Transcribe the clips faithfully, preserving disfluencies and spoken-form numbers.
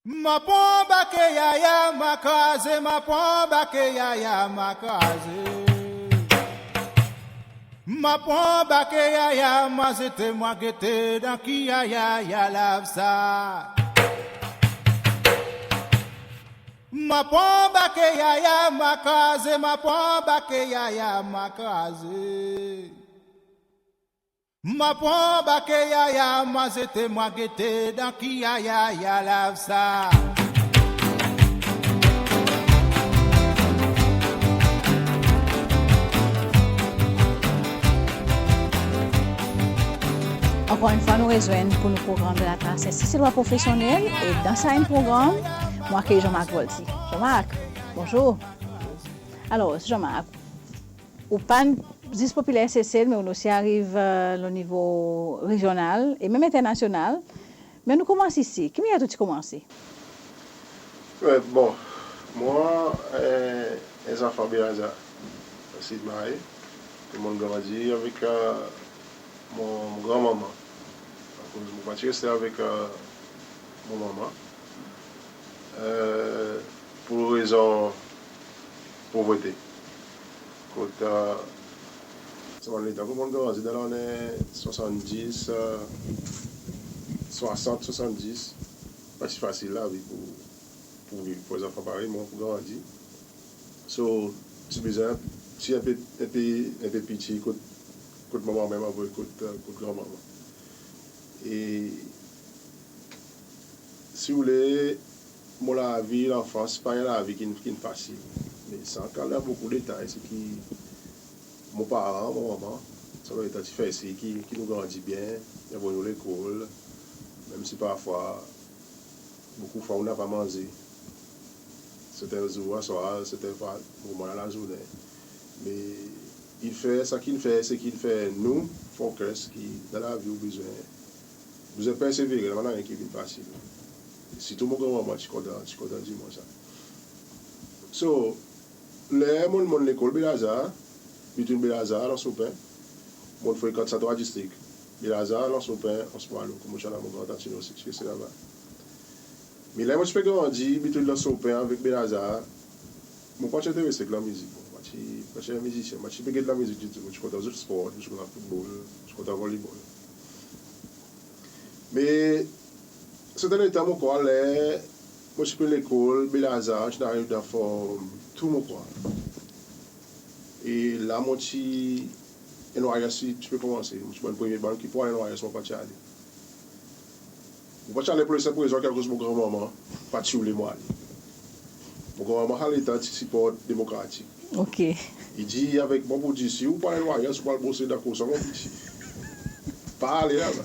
Mon a pran bake yaya, mon a kraze, mon a pran bake yaya, mon a kraze. Mon a pran bake yaya, mon a zete, mon a gete dan ki yaya i a lav sa. Mon a pran bake yaya, mon a kraze, mon a pran bake yaya, mon a kraze. Mon a pran bake yaya, mon a zete, mon a gete, dan ki yaya i a lav sa. Ankor enn fwa nou rezwenn pour nou progranm de la Trace Seselwa Profesyonnel, e dan sa enn progranm mon akey Jean-Marc Volty. Jean-Marc, bonzour. Alors Jean-Marc, ou pa'n zis popiler Sesel, me ou'n osi ariv lo nivo rejyonnal e menm enternasyonnal. Me nou konmans isi. Ki mannyer ou ti konmanse? Wi, bon, mwan, en zanfan Bel Azar, Sid Mahé. Mon'n grandi avek mon, mon granmanman. Akoz mon pa ti reste avek mon manman pour rezon povrete. Kot sa bann letan kot mon'n grandi dan lannen swasanndis, swasant, swasanndis, pa ti fasil lavi pour, pour viv, pour zanfan parey mwan pour grandi. So ti bezwen, ti en pe, en pe, en pe piti kot, kot manman menm, apre kot, kot granmanman. E si ou le, mon lavi lanfans pa en lavi ki'n, ki'n fasil. Me san al dan bokou detay, se ki mon paran, mon manman, sa bann letan ti fer sir ki, ki nou grandi byen, i anvoy nou lekol, menm si parfwa, bokou fwa ou napa manze. Serten zour aswar, serten fwa moman dan lazournen. Me i fer, sa ki'n fer, se ki'n fer nou focus ki dan lavi ou bezwen, bezwen persevere, napa nanryen ki vin fasil. Sirtou mon granmanman ti kontan, ti kontan dir mwan sa. So ler mon'n, mon'n lekol Bel Azar, between Bel Azar, Anse Aux Pins, mon'n frekant sa trwa distrik, Bel Azar, Anse Aux Pins, Anse Boileau, kot mon ti annan mon grantantin osi, ki ti reste laba. Me ler mon ti pe grandi between Anse Aux Pins avek Bel Azar, mon pa ti enterese ek lanmizik. Mon pa ti, pa ti en mizisyen, mon pa ti pe get lanmizik ditou. Mon ti kontan zwe spor, mon ti kontan foutbol, mon ti kontan volebol. Me serten letan mon krwar ler mon ti pe lekol Bel Azar, ti ariv dan form two mon krwar. E la mon ti, N Y S ti pe konmanse, mon ti bann premye bann ki pou al N Y S, mon pa ti ale. Mon pa ti ale pour lesenp rezon ki akoz mon granmanman pa ti oule mon ale. Mon granmanman sa letan ti siport demokratik. OK. I dir avek mwan pour dir si ou pa al N Y S, ou pa al bose dan koson mon piti. Pa ale laba.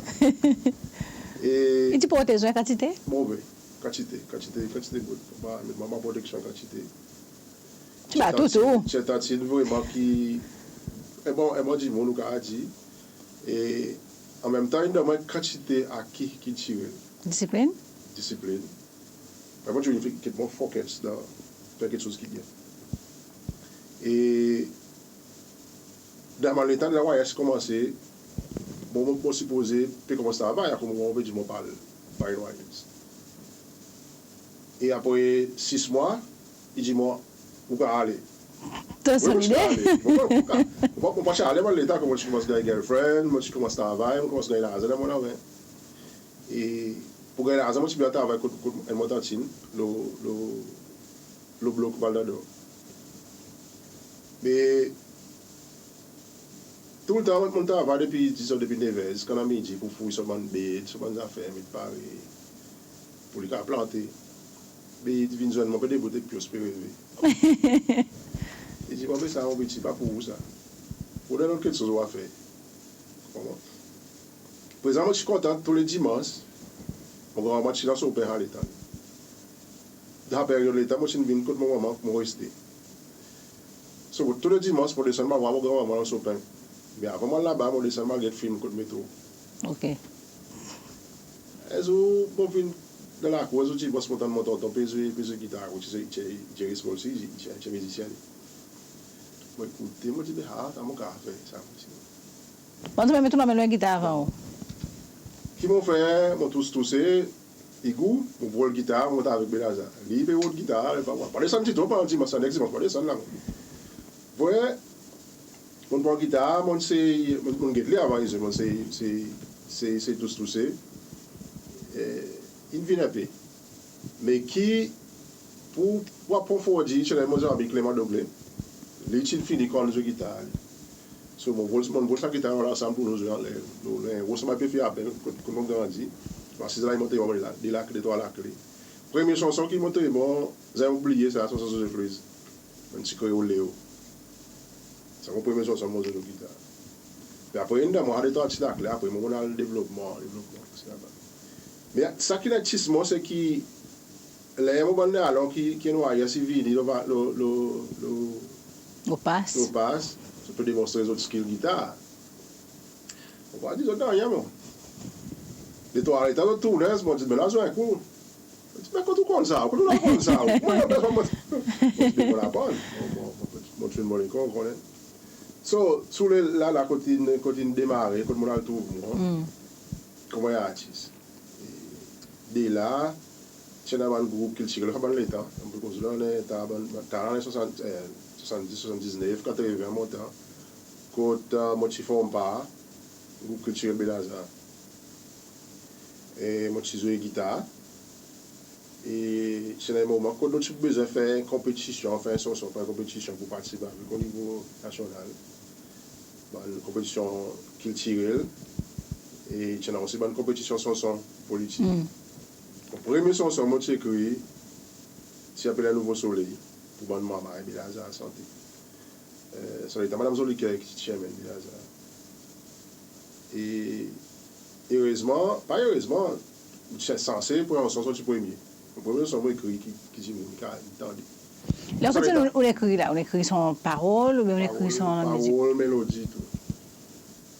E i ti protez ou en kantite? Move, kantite, kantite, kantite bout. Mon pa met mwan proteksyon kantite. Ti pa tou tou. Ti en tantin vreman ki, e bon, e bon dimoun ou kapab dir. E anmenmtan in donn mwan kantite aki kiltirel. Disiplin? Disiplin. Mwan, mon ti vin fek get mon focus dan fer keksoz ki byen. E dan bann letan N Y S konmanse, bon, mon, mon sipoze pe konmans travay, akoz mon, mon pe dir mon pa al, pa N Y S. E apre sis mwan, i dir mwan, ou kapab ale. Wi, mon ti kapab ale. Mon, mon pa, mon pa, mon pa ti ale bann letan, akoz mon ti konmans ganny girlfriend, mon ti konmans travay, mon konmans ganny larzan dan mon lanmen. E pour ganny larzan, mon ti bezwen travay kot, kot enn mon tantin, lo, lo, lo blok Val d'Ador. Me toultan mon, mon travay depi, dizon, depi nev er ziska midi pour fouri son bann bed, son bann zafer, met pare pour li kapab plante. Me i vin zwenn mwan pe debout ek pyos, pe reve. I dir, "Bon, be sa mon piti, pa pour ou sa. Ou annan lot keksoz ou a fer." Konpran? Prezan mon ti kontan tou le dimans, mon granmanman ti Anse Aux Pins sa letan. Dan sa peryod letan mon ti'n vin kot mon manman, mon reste. So tou le dimans mon desann, mon al war mon granmanman Anse Aux Pins. Me avan mon al laba, mon desann, mon al get film kot Metro. OK. En zour mon vin dan lakour, en zour dimans mon tann mon tonton pe zwe, pe zwe gitar, ki ti, ti, ti, ti mizisyen li. Mon ekoute, mon dir, "Be, a, sa mon kapab fer sa mwan osi." Bon, ou menm tou, ou anmenn en gitar avan ou? Ki mon fer, mon tous touse, Igou, mon pran gitar, mon mont avek Bel Azar. Li pe rod gitar, li pa, pa desann ditou, pandan dimanz, sa next dimanz, pa desann la. Vwar, mon pran gitar, mon sey, mon, mon get li avan, mon sey, sey, sey, sey tous, tous, e, in vin en pe. Me ki, pour, pour apwofondi, se mon zanmi Clement Doglé, li ti'n fini konn zwe gitar li. So, mon vol, mon vol sa gitar la ansanm pour nou zwe anler. Nou, nou, nou, sa mon pe fer apel, kot, kot mon grandi. Mon asiz la, i montre mwan, la, de lakle, trwa lakle. Premye sanson ki montre mwan, zanmen oubliye sa, sanson Zozo Cruz. Mon ti kreyol Leo. Sa mon premye sanson mon zwe lo gitar. Pe apre, dan mwan, de trwa ti lakle, apre, mon, mon al devlopman, devlopman, et cetera. Me sa ki enteresan mwan, se ki ler mon bann dalon ki, ki N Y S i vini lo, lo, lo, lo, lo pas, lo pas, zot pe demonstre zot skill gitar. Mon pa dir zot nanryen, mwan. De trwa letan zot tournen, mon dir, "Me la zwe en kou." Mon dir, "Me kot ou konn sa? Kot ou konn sa?" Mon dir, "Mon aprann." Mon, mon, mon, mon, mon lekol, ou konnen. So, sou le, la, la, kot in, kot in demare, kot mon al trouv mwan, koman en artis. E de la, ti annan bann group kiltirel, sa bann letan, mon pe koz la, annan ta bann, ta annan swasann, e, swasanndis, swasanndiznef, katreven, mon tan, kot, e, mon ti form par group kiltirel Bel Azar. E mon ti zwe gitar. E ti annan en moman kot nou ti bezwen fer en konpetisyon, fer en sanson, fer en konpetisyon pour partisip avek o nivo nasyonal. Bann konpetisyon kiltirel, e ti annan osi bann konpetisyon sanson politik. Mon premye sanson mon ti ekrir, ti apel En Nouvo Soley, pour bann manman e Bel Azar Santé. E, sa letan Madanm Zoliker ki ti chairman Bel Azar. E, erezman, pa erezman, ti sanse pran sanson ti premye. Mon premye sanson mon ekrir ki, ki ti vin, ki ti vin tande. Sa letan ou, ou ekrir la, ou ekrir son parol, oubyen ou ekrir son mizik? Parol, melodi, tou.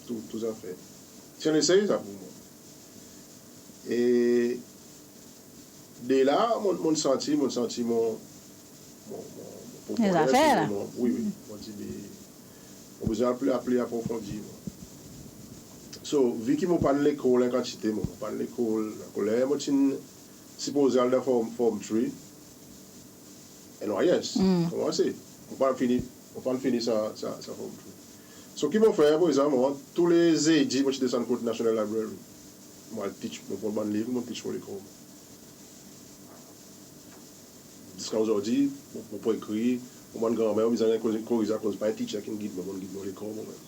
Tou, tou zafer. Ti en lesey sa pour mwan. E de la, mon, mon santi, mon santi mon, mon, mon, mon, mon, wi, wi, mon dir, be, mon bezwen pli, pli apwofondi, mwan. So, vi ki mon pa'n lekol en kantite, mon, mon pa'n lekol, lekol, ler mon ti'n sipoze al dan form, form three, N Y S, konmanse. Mon pa'n fini, mon pa'n fini sa, sa, sa form three. So, ki mon fer, par egzanp, mwan, tou le Zedi, mon ti desann kot National Library. Mon al teach, mon pran bann liv, mon teach mon lekor. Ziska ozordi, mon, mon pa ekrir, mon bann granmer, mon bezwen koriz akoz pa en teacher ki'n gid mwan, mon gid mon lekor mwan menm.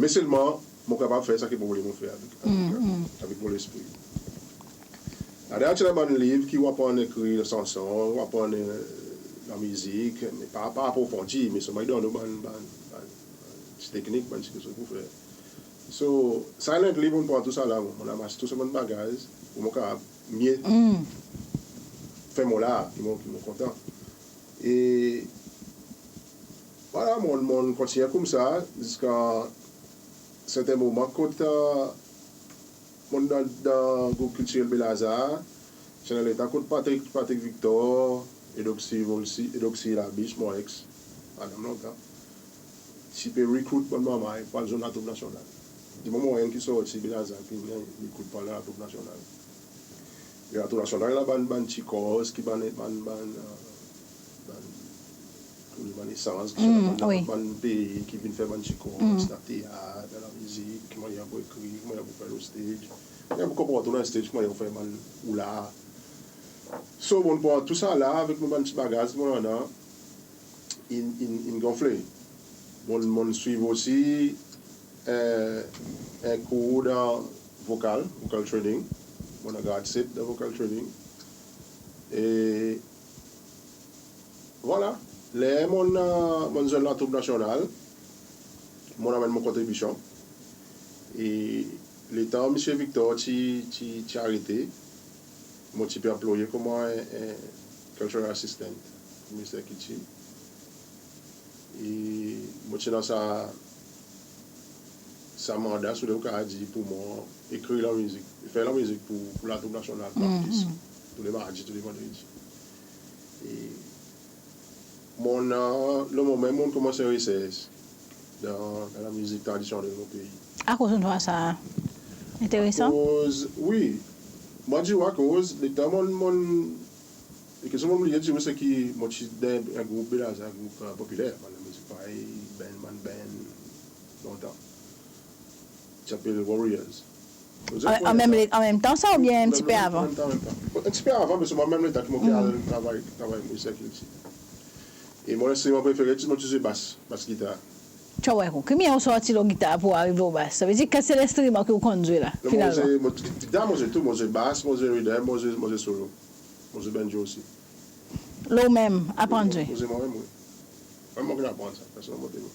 Me selman, mon kapab fer sa ki mon le fer avek, avek, avek mon lespri. Ladan ti annan bann liv ki ou aprann ekrir sanson, ou aprann, e, lamizik, me pa, pa apwofondi, me selman i donn ou bann, bann, bann, bann ti teknik, bann ti keksoz pour fer. So, silently, mon pran tou sa la, mon, mon anmas tou sa bann bagay, pour mon kapab mye fer mon lar, ki mon, ki mon kontan. E vwala, mon, mon kontinyen koumsa ziska serten moman kot, e, mon dan, dan group kiltirel Bel Azar, ti annan letan kot Patrick, Patrick Victor, Eudoxie Volcy, Eudoxie Labiche, mon ex madanm lontan, ti pe recruit bann manman pour al zwenn Latroup Nasyonal. Di mwan, mon enn ki sorti Bel Azar, ki vin recruit pour al Latroup Nasyonal. E Latroup Nasyonal, i annan bann, bann ti kor ki bann, bann, bann, e, bann, tou le bann esans, ki annan bann, bann pei ki vin fer bann ti kor, dan teat, dan lamizik, ki mannyer pour ekrir, ki mannyer pour fer lo stage, ki mannyer pour konport ou dan stage, ki mannyer pour fer bann ou la. So, mon pran tou sa la avek mon bann ti bagaz, mon annan, in, in, in gonfle. Mon, mon swiv osi, e, en kour dan vokal, vocal training. Mon annan grad set dan vocal training. E vwala, ler mon, e, mon zwenn Latroup Nasyonal, mon anmenn mon kontribisyon. E letan Msye Victor ti, ti, ti arete, mon ti pe anploye konman en, en cultural assistant, Minister Kilti. E mon ti annan sa, sa manda, si ou le, ou kapab dir, pour mon ekrir lanmizik, fer lanmizik pour, pour Latroup Nasyonal, practice, tou le mardi, tou le vandredi. E mon, e, le moman mon konmans en resers dan, dan lamizik tradisyonnel mon pei. Akoz ou vwar sa enteresan? Akoz, wi, Mon dir ou akoz, letan mon, mon, e ki sa mon bliye dir ou, se ki mon ti dan en group, Bel Azar, group, e, popiler, bann mizik parey band, bann band lontan. Ti apel Warriors. An, an menm le-, an menm tan sa oubyen en pti pe avan? Menm tan, menm tan. En pti pe avan, me se mwan menm letan ki mon pe al travay, travay pou Sirkil ti. E mon lenstriman prefere ti, mon ti zwe bas, bas gitar. Ti a, wi, ki mannyer ou sorti lo gitar pour arive o bas? Sa vedir ki se lenstriman ki ou konn zwe la, finalman? Non, mon zwe, mon, gitar mon zwe tou, mon zwe bas, mon zwe riddim, mon zwe, mon zwe solo. Mon zwe banjo osi. Lo ou menm aprann zwe? Mon zwe mwan menm, wi. Mwan menm mon aprann sa, personn pa montre mwan.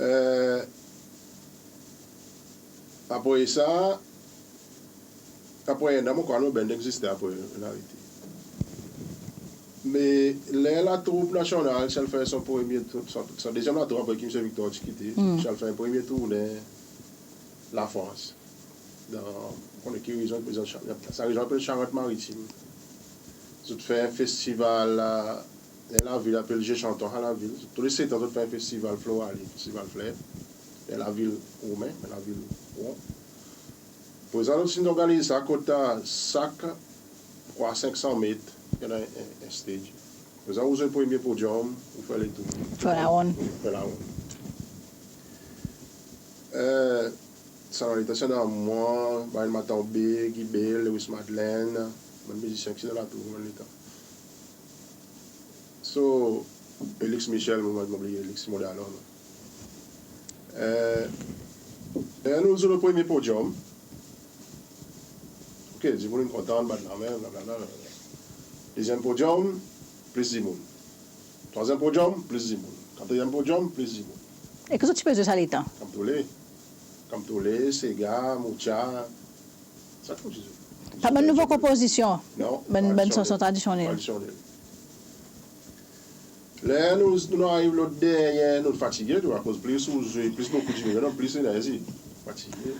E, apre sa, apre en an, mon krwar nou bann egziste, apre nou arete. Me ler Latroup Nasyonal ti al fer son premye tou-, son, son dezyenm latroup apre ki Msye Victor ti kite, ti al fer premye tourne Lafrans. Dan, ou konnen ki rezyon, sa rezyon apel Charente-Maritime. Zot fer festival, e, dan lavil apel Jeu Chantant a lavil. Tou le set an zot fer festival Floralie, festival fler. Dan lavil Ron, dan lavil Ron. Prezan zot ti'n organiz sa kot sak, kwa, senk san met, i annan en, en stage. Prezan ou zwe premye podium, ou fer letour. Fer laronn. Fer laronn. E, sa dan letan, sa dan mwan, bann Matanbe, Guy Bel, Lewis Madeleine, bann mizisyen ki ti dan Latroup dan letan. So, Elix Michel, mon, mon bliye Elix, mon dalon. E, e nou zwe lo premye podium. Oke, dimoun in kontan, bat lanmen, blablabla, blablabla. Dezyenm podium, plis dimoun. Trwazyenm podium, plis dimoun. Katriyem podium, plis dimoun. E ki zot ti pe zwe sa letan? Kamtole. Kamtole, sega, moutya. Sa tou ti zwe. Pa bann nouvo konpozisyon? Non, bann, bann sanson tradisyonnel. Tradisyonnel. Ler nou, nou ariv lo dernyen, nou fatige tou, akoz plis ou zwe, plis bokou dimoun, i annan plis enerzi. Fatige.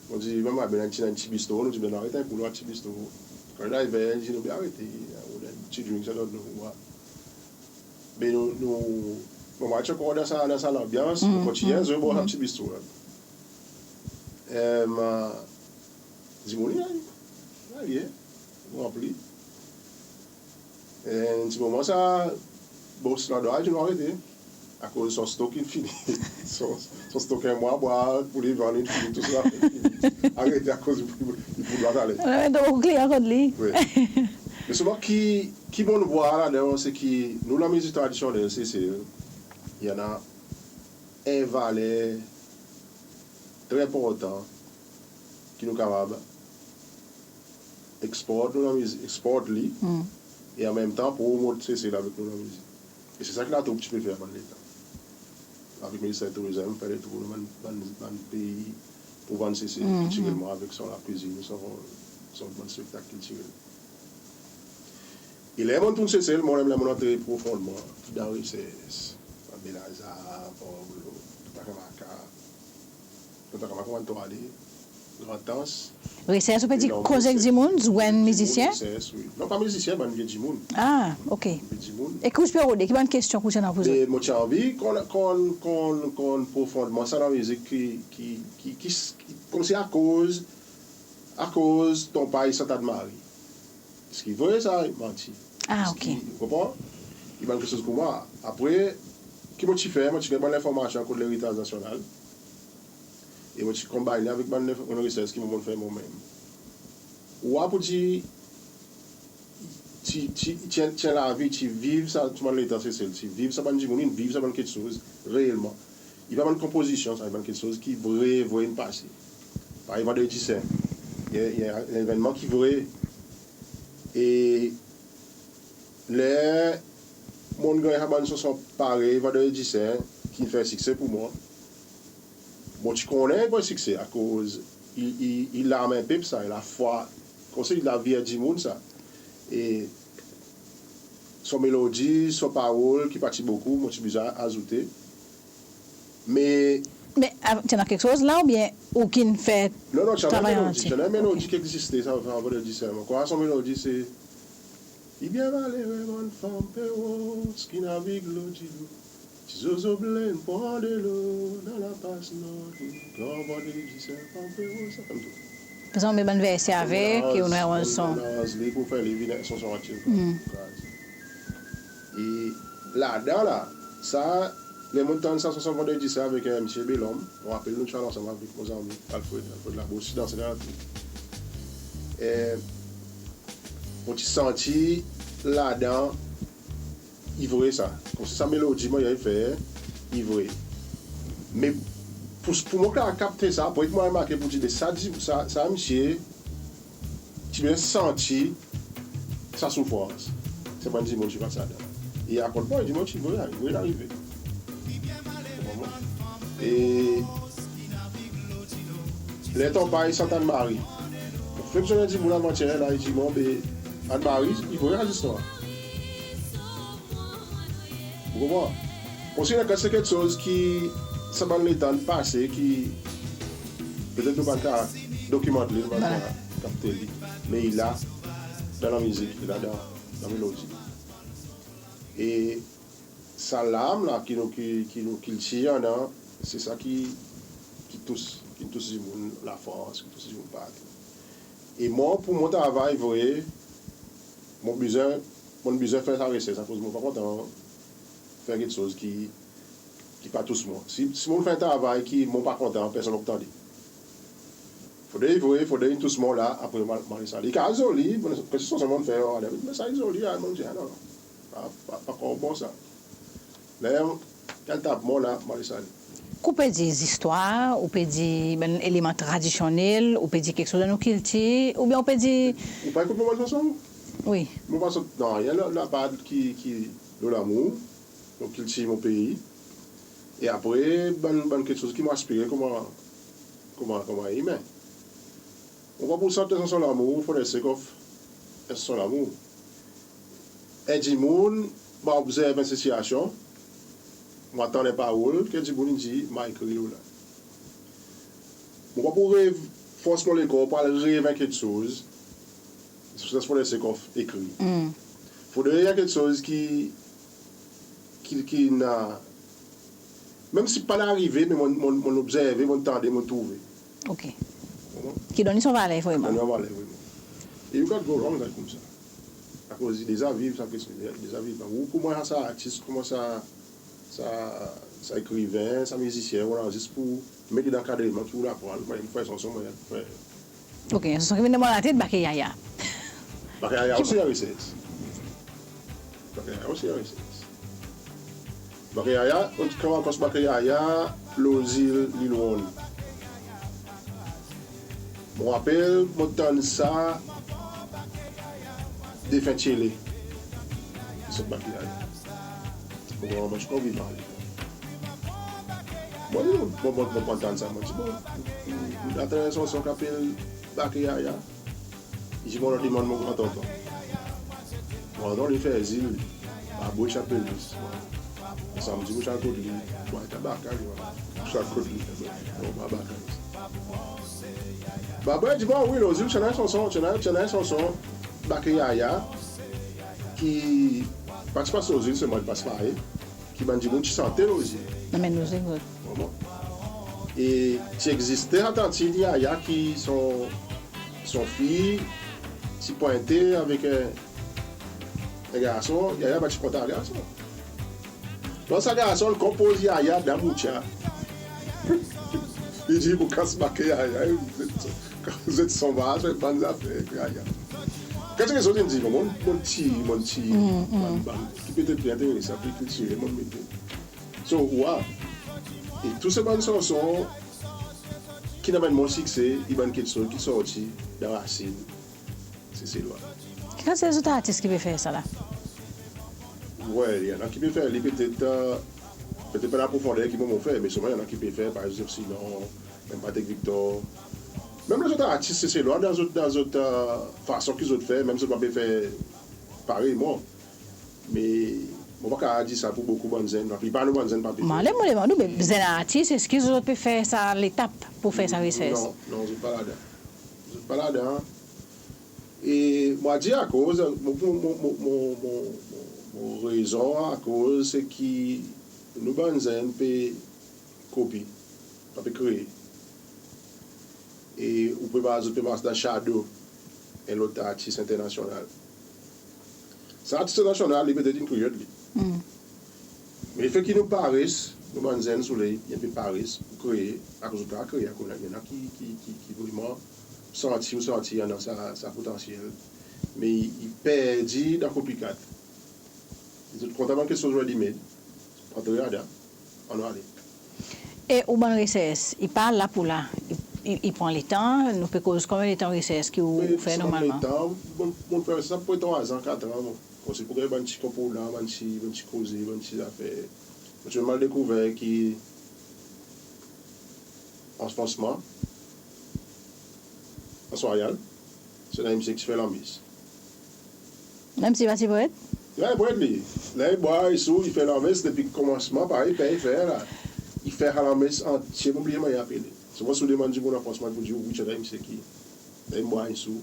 Mon dir, menm avek bann ti, ti bistro, nou dir, ben, aret en kou lo ti bistro. Kan nou arive, nou dir, nou pe arete, ou dan ti drink, sa donn nou, wa. Ben, nou, nou, bon, mon ti ankor dan sa, dan sa lanbyans, nou kontinyen zwe bor sa ti bistro la. Em, dimoun, i, i, i, ranpli. E, ti moman sa, bos landrwa i dir nou arete. Akoz son stok in fini. Son, son stok en mwa bwar pour li vann in fini, tou sa. Arete akoz i pou, i pou dwa ale. Donk, kliyan kot li. Wi. Me selman ki, ki mon vwar ladan, se ki nou, lanmizik tradisyonnel Sesel, i annan en valer tre enportan ki nou kapab eksport nou lanmizik, eksport li, e an menm tan promot Sesel avek nou lanmizik. E se sa ki Latroup ti pe fer bann letan. Avek Minister Tourizm, fer letour dan bann, bann, bann pei pour vann Sesel kiltirelman avek son lakwizin, son, son bann spektak kiltirel. E ler mon tourn Sesel, mon, ler mon antre profondman dan resers, Port Bel Azar, Port Glaud, Takamaka, Takamaka, Anse Etoile, Grand'Anse. Resers, ou pe dir koz ek dimoun, zwenn mizisyen? Resers, wi. Non, pa mizisyen, bann vye dimoun. A, oke. Vye dimoun. E ki ou ti pe rode, ki bann kestyon ki ou ti annan pour zot? E mon ti anvi konn, konn, konn, konn profondman sa lanmizik ki, ki, ki, ki, ki, konmsi akoz, akoz tonpay Santad Mari. Eski vre sa, manti? A, oke. Eski, ou konpran? I bann keksoz koumsa. Apre, ki mon ti fer, mon ti ganny bann lenformasyon kot Leritaz Nasyonal. E mon ti konbayn li avek bann lenf-, bann resers ki mon, mon fer mon menm. Ou a pou dir, ti, ti, ti, ti lavi, ti viv sa, ti bann letan Sesel, ti viv sa bann dimoun, in viv sa bann keksoz, reelman. I pa bann konpozisyon sa, i bann keksoz ki vre, vre in pase. Parey Vandredi Sen. I, i, en levennman ki vre. E ler mon ganny sa bann sanson parey Vandredi Sen, ki fer sikse pour mwan. Mon ti konnen pour sikse, akoz i, i, i larmen pep sa, i lafwa, konmsi i lavi dimoun sa. E son melodi, son parol, ki pa ti bokou, mon ti bezwen azoute. Me, me, a, ti annan keksoz la oubyen ou ki'n fer travay an antye? Non, non, ti annan melodi, ti annan melodi ki egziste, sa, avan Vandredi Sen. Mon krwar son melodi se, i byen malere bann fanm Pero ki navig lo dilo. Ti zozo blen pran delo dan lapas Nord, gran Vandredi Sen fanm Pero, sa konmsa. Prezan, me bann verse avek, e ou nou aranz son. Aranz li pour fer li vin son, son atir. E ladan la, sa, ler mon tann sa, son, son Vandredi Sen avek, e, Msye Belhomme, mon rapel nou ti al ansanm avek mon zanmi Alfred, Alfred Labos, ti danse dan lakou. E, mon ti santi ladan, i vre sa. Konmsi sa melodi mannyer i fer, i vre. Me pour, pour mon kapte sa, apre mon remarke pour dir, be sa, sa, sa msye, ti bezwen santi sa soufrans sa bann dimoun ti pas ladan. E akont mwan, dimoun ti vre, vre arive. E ler ton pay sant Ann Mari. Fek zwenn dimoun avan teren la, i dir mwan, be Ann Mari, i vre sa zistwar. Ou konpran? Konmsi i annan kantite keksoz ki sa bann letan pase ki petet nou pa'n kapab dokimant li, nou pa'n kapab kapte li. Me i la dan lanmizik, i la dan, dan melodi. E sa larm la ki nou, ki, ki nou kiltir annan, se sa ki, ki tous, ki tous dimoun Lafrans, ki tous dimoun partou. E mwan, pour mon travay vre, mon bezwen, mon bezwen fer sa resers, akoz mon pa kontan fer keksoz ki, ki pa tous mwan. Si, si mon fer travay ki mon pa kontan, personn pa pou tande. Fodre i vre, fodre i tous mwan la, apre mon, mon les ale. I kapab zoli, mon, keksoz mon fer, me sa i zoli, a, mon dir, a, non, non. Pa, pa, pa ankor bon sa. Ler i al tap mwan la, mon les ale. Ki ou pe dir, zistwar, ou pe dir bann eleman tradisyonnel, ou pe dir keksoz dan nou kiltir, oubyen ou pe dir... Ou pa ekout mon bann sanson? Wi. Mon pa sot, non, i annan la, la par ki, ki lo lamour, lo kiltir mon pei. E apre, bann, bann keksoz ki mon aspire konman, konman, konman imen. Mon pa pou sant sanson lamour for the sake of sanson lamour. En dimoun, mon obzerv en sitiasyon, mon tann en parol, ki dimoun i dir, mon ekri lo la. Mon pa pou rev, fors mon lekor pour al rev en keksoz, just for the sake of ekrir. Fodre i annan keksoz ki, ki, ki annan, menm si pa'n arive, me mon, mon, mon obzerve, mon tande, mon trouve. OK. Konpran? Ki donn li son valer vreman. Donn li son valer vreman. E you can't go wrong dan koumsa. Akoz i deza viv sa keksoz, i deza viv. Ou konman sa artis, konman sa, sa, sa ekriven, sa mizisyen, ou la zis pour met li dan kadreman ki ou la pran, mannyer pour fer sanson, mannyer pour fer. OK, sanson ki vin dan mon latet, Bake Yaya. Bake Yaya osi en resers. Bake Yaya osi en resers. Bake Yaya, ou ti konman konstri Bake Yaya lo zil Lil Ronn. Mon rapel, mon tann sa defen Tchele. Sa Bake Yaya. Mon granmoun ankor vivan. Mon, mon, mon, mon tann sa, mon dir, bon, mon tann en sanson ki apel Bake Yaya. I dir, mon demann mon gran tonton. Mon gran tonton, li fer zil, Babouch apel li. Samdi mon ti al kot li, bon, i ti bake li, mon ti al kot li, bon, pa bake li. Babouch i dir, bon, wi, lo zil, ti annan sanson, ti annan, ti annan sanson, Bake Yaya, ki pa ti pas lo zil, selman i pas par e, ki bann dimoun ti sante lo zil. Anmenn lo zil, wi. Konpran? E ti egziste sa tantin Yaya ki son, son fiy ti pwente avek en, en garson, Yaya pa ti kontan garson. Donk sa garson konpoz Yaya dan boutya. I dir, pou kas Bake Yaya, zet son vaz, fer bann zafer Yaya. Kan ti rezon, i dir, mon, mon ti, mon ti, bann, bann ki petet pli enteresan, pli kiltirel, mon mete. So, wa. E tou se bann sanson ki'n anmenn mon sikse, i bann keksoz ki sorti dan rasin Seselwa. Ki kantite zot artis ki pe fer sa la? Well, i annan ki pe fer li petet, e, petet pa dan profonder ki mwan mon fer, me selman i annan ki pe fer, par egzanp, Sinon, menm Patrick Victor. Menm lezot artis Seselwa, dan zot, dan zot, e, fason ki zot fer, menm si zot pa pe fer parey mwan. Me mon pa kapab dir sa pour bokou bann zenn, laplipar nou bann zenn pa pe fer. Mande, mon demann ou, be zenn artis, eski zot pe fer sa letap pour fer sa resers? Non, non, zot pa ladan. Zot pa ladan. E mon a dir akoz, mon, mon rezon akoz se ki nou bann zenn pe kopi, pa pe kree. E ou pe, zot pe mars dan shadow en lot artis enternasyonal. Sa artis enternasyonal, li petet in kreyol li. Me lefe ki nou pares, nou bann zenn Soley, i en pe pares pour kree, akoz zot kapab kree, akoz i annan ki, ki, ki, ki vreman santi, ou santi i annan sa, sa potansyel. Me i, i perdi dan konplikad. Zot kontan bann keksoz ready made, antre ladan, annou ale. E ou bann resers, i pa la pour la, i, i, i pran letan, nou pe koz konbyen letan resers ki ou fer normalman? Letan, mon, mon fer sa pou trwa an, kat an, mon. Konsi pour ganny bann ti konponan, bann ti, bann ti koze, bann ti zafer. Mon ti mal dekouver ki, an fransman, Anse Royale, se la msye ki fer lanmes. Menm si i pa ti pret? Li pa pret li. Ler i bwar, i sou, i fer lanmes depi konmansman, parey i fer, i fer la. I fer sa lanmes antye, mon bliye mannyer apele. Selman si ou demann dimoun an fransman, i pou dir ou wi, se la msye ki, ler i bwar, i sou,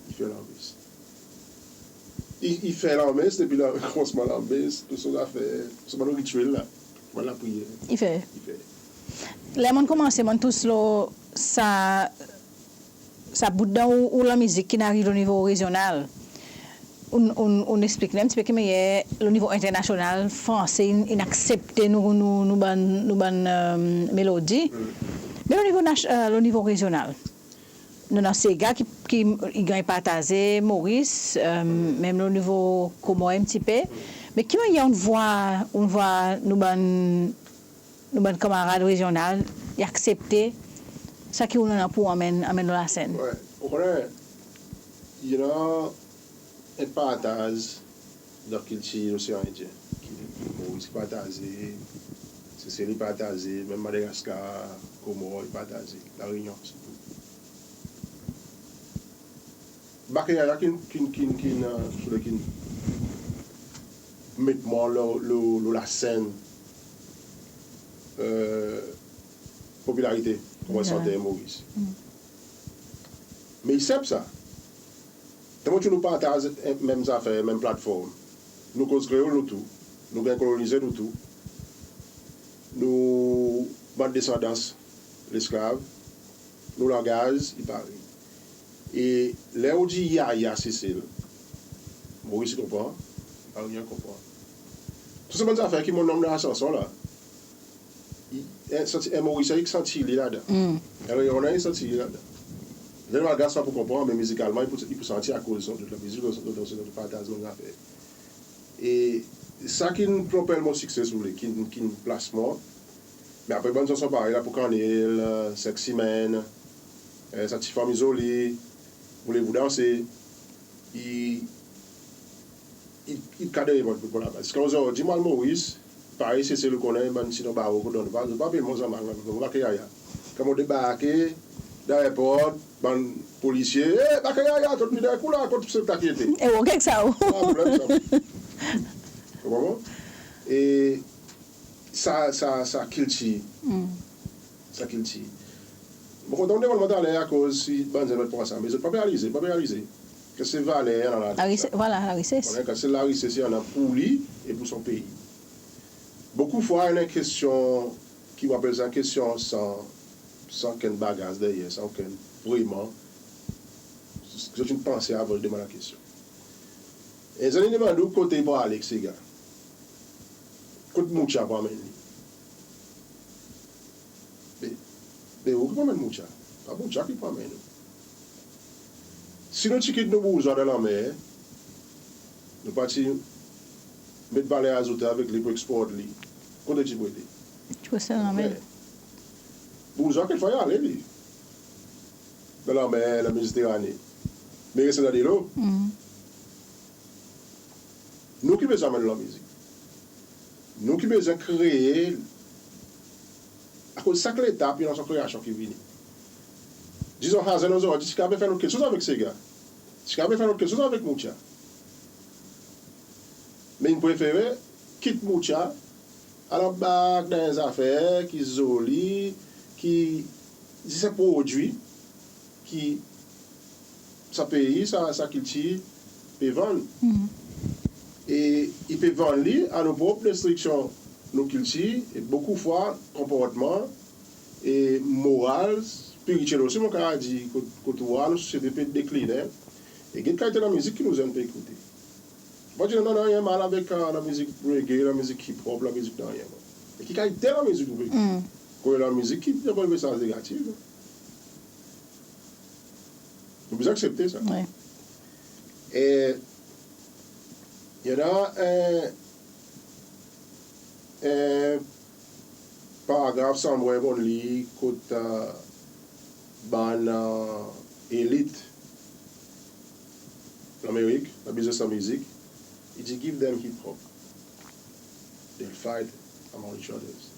i fer lanmes. I, i fer lanmes depi la, konmansman lanmes, tou son zafer, son bann rityel la, bann lapriyer. I fer. I fer. Ler mon'n konmanse, mon'n tous lo sa, sa bout dan ou, ou lanmizik ki'n ariv lo nivo rezyonal. Ou'n, ou'n, ou'n eksplik nou en pti pe ki mannyer lo nivo enternasyonal, Franse in, in aksepte nou, nou, nou bann, nou bann, e, melodi. Me lo nivo nas-, e, lo nivo rezyonal, nou annan sega ki, ki i ganny partaze Moris, e, menm lo nivo Komor en pti pe. Me ki mannyer ou'n vwar, ou'n vwar nou bann, nou bann kanmarad rezyonal i aksepte sa ki ou annan pour anmenn, anmenn lo lasenn? Wi, ou konnen, i annan en partaz dan kiltir Losean Endyen. Ki Moris i partaze, Sesel i partaze, menm Madagaskar, Komor i partaze, La Reynon sirtou. Bakayaya ki'n, ki'n, ki'n, ki'n, e, ki'n met mwan lo, lo, lo lasenn, e, popilarite konman santer Moris. Me i senp sa. Tan nou tou nou partaz, e, menm zafer, menm platform. Nou koz kreol nou tou. Nou ganny kolonize nou tou. Nou bann desandans lesklav. Nou langaz i parey. E ler ou dir yaya Sesel, Moris i konpran, La Reynon i konpran. Tou se bann zafer ki mon nonm dan sanson la. I, en, santi, en Morisyen i santi li ladan. En Reynonnen i santi li ladan. Ler Malgas pa pou konpran, me mizikalman i pou, i pou santi akoz son, son, son, son, son partaz bann zafer. E sa ki'n pran plen mon sikse, si ou vle, ki'n, ki'n plas mwan. Me apre bann sanson parey La Pou Kannel, e, Senk Simenn, e, Sa Ti Fanm Zoli, Voulez-vous danser, i, i, i kad mwan pour, pour labaz. Ziska ozordi mon al Moris, parey Sesel, ou konnen, bann ti non baro kot donn, pa, pa apel mwan zanmann, pa, pa, pa, Bakayaya. Kan mon debarke dan airport, bann polisye, "E, Bakayaya, kot vin dan kou la, kot se ta ki ete?" E ou, keksa ou. Pa problenm sa. Ou konpran? E sa, sa, sa kiltir. Sa kiltir. Mon kontan ou demann mwan taler akoz si bann zenn pa pran sa, me zot pa pe realize, pa pe realize. Ke se valer i annan ladan. Larises, vwala, larises. Kan se larises i annan pour li e pour son pei. Bokou fwa, i annan kestyon ki ou apel sa kestyon san, san okenn bagaz deryer, san okenn vreman, zot in panse avan zot demann lakestyon. En zenn in demann ou kote i pou ale ek sega. Kot moutya pou anmenn li? Be, be ou ki pou anmenn moutya. Pa moutya ki pou anmenn ou. Si nou ti kit nou bourzwa dan lanmer, nou pa ti met valer azoute avek li pour eksport li, kote ti pou ale? Ti pou reste dan lanmer. Bourzwa kekfwa i ale li dan lanmer, dan Mediterane. Me i reste dan delo. Nou ki bezwen anmenn lanmizik. Nou ki bezwen kree, akoz sak letap i annan son kreasyon ki vini. Dizon, Hazen ozordi ti kapab fer lot keksoz avek sega. Ti kapab fer lot keksoz avek moutya. Me in prefere kit moutya, al anbark dan en zafer ki zoli, ki zis en prodwi ki sa pei, sa, sa kiltir pe vann. E i pe vann li a nou prop destriksyon nou kiltir, e bokou fwa konportman e moral spirituel osi, mon kapab dir, kot, kot ou war nou sosyete pe deklinen. E get kalite lamizik ki nou zenn pe ekoute. Mon pa dir napa nanryen mal avek, e, lamizik reggae, lamizik hip-hop, lamizik nanryen. Me ki kalite lamizik ou pe ekoute? Kot lamizik ki anvoy mesaz negatif, non? Ou bezwen aksepte sa. Wi. E, i annan, e, e, paragraf sa mon ti lir kot, e, bann, e, elit Lanmerik, dan biznes lamizik, i dir, "Give them hip-hop. They'll fight among each others.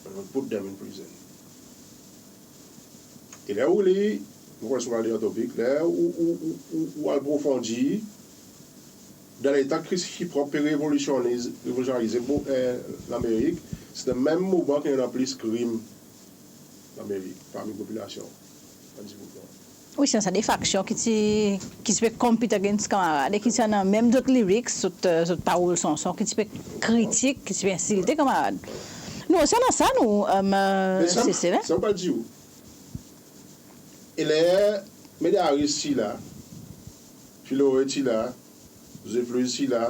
And we'll put them in prison." E ler ou lir, mon konnen ou al dan topik, ler ou, ou, ou, ou, ou al profondir, dan letan ki hip-hop pe revolisyoniz-, revolisyonize, bon, e, Lanmerik, se dan menm moman ki i annan plis krim Lanmerik, parmi popilasyon. Wi, se sa de faksyon ki ti, ki ti pe compete against kanmarad, e ki ti annan menm zot lyrics, zot, e, zot parol sanson, ki ti pe kritik, ki ti pe ensilte kanmarad. Nou osi annan sa, nou, e, Sesel, en? Sa mon pa dir ou. E ler Medaris ti la, Filore ti la, Joseph Louis ti la,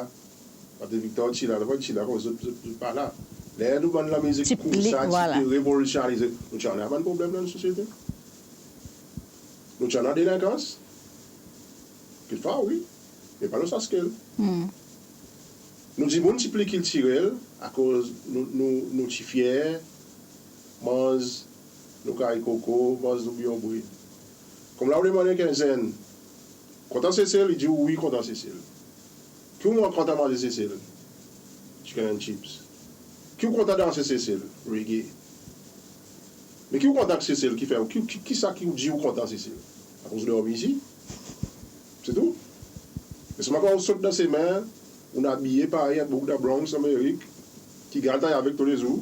Patrick Victor ti la, ti la, konman zot, zot, zot pa la. Ler nou bann lamizik koumsa ti pe revolisyonize, nou ti annan bann problenm dan nou sosyete. Nou ti annan delenkans. Kekfwa, wi. Me pa lo sa skel. Nou dimoun ti pli kiltirel, akoz nou, nou, nou ti fyer manz nou kari koko, manz nou bouyon bred. Konmla ou demann en zenn, kontan Sesel, i dir ou wi, kontan Sesel. Ki ou kontan manze Sesel? Chicken and chips. Ki ou kontan danse Sesel? Reggae. Me ki ou kontan Sesel ki fer ou, ki, ki, kisa ki ou dir ou kontan Sesel? Akoz ou dormi isi. Se tou. Me selman kan ou sot dan semen, ou abiye parey en boug dan Bronx, Lanmerik, ki gard travay avek toulezour.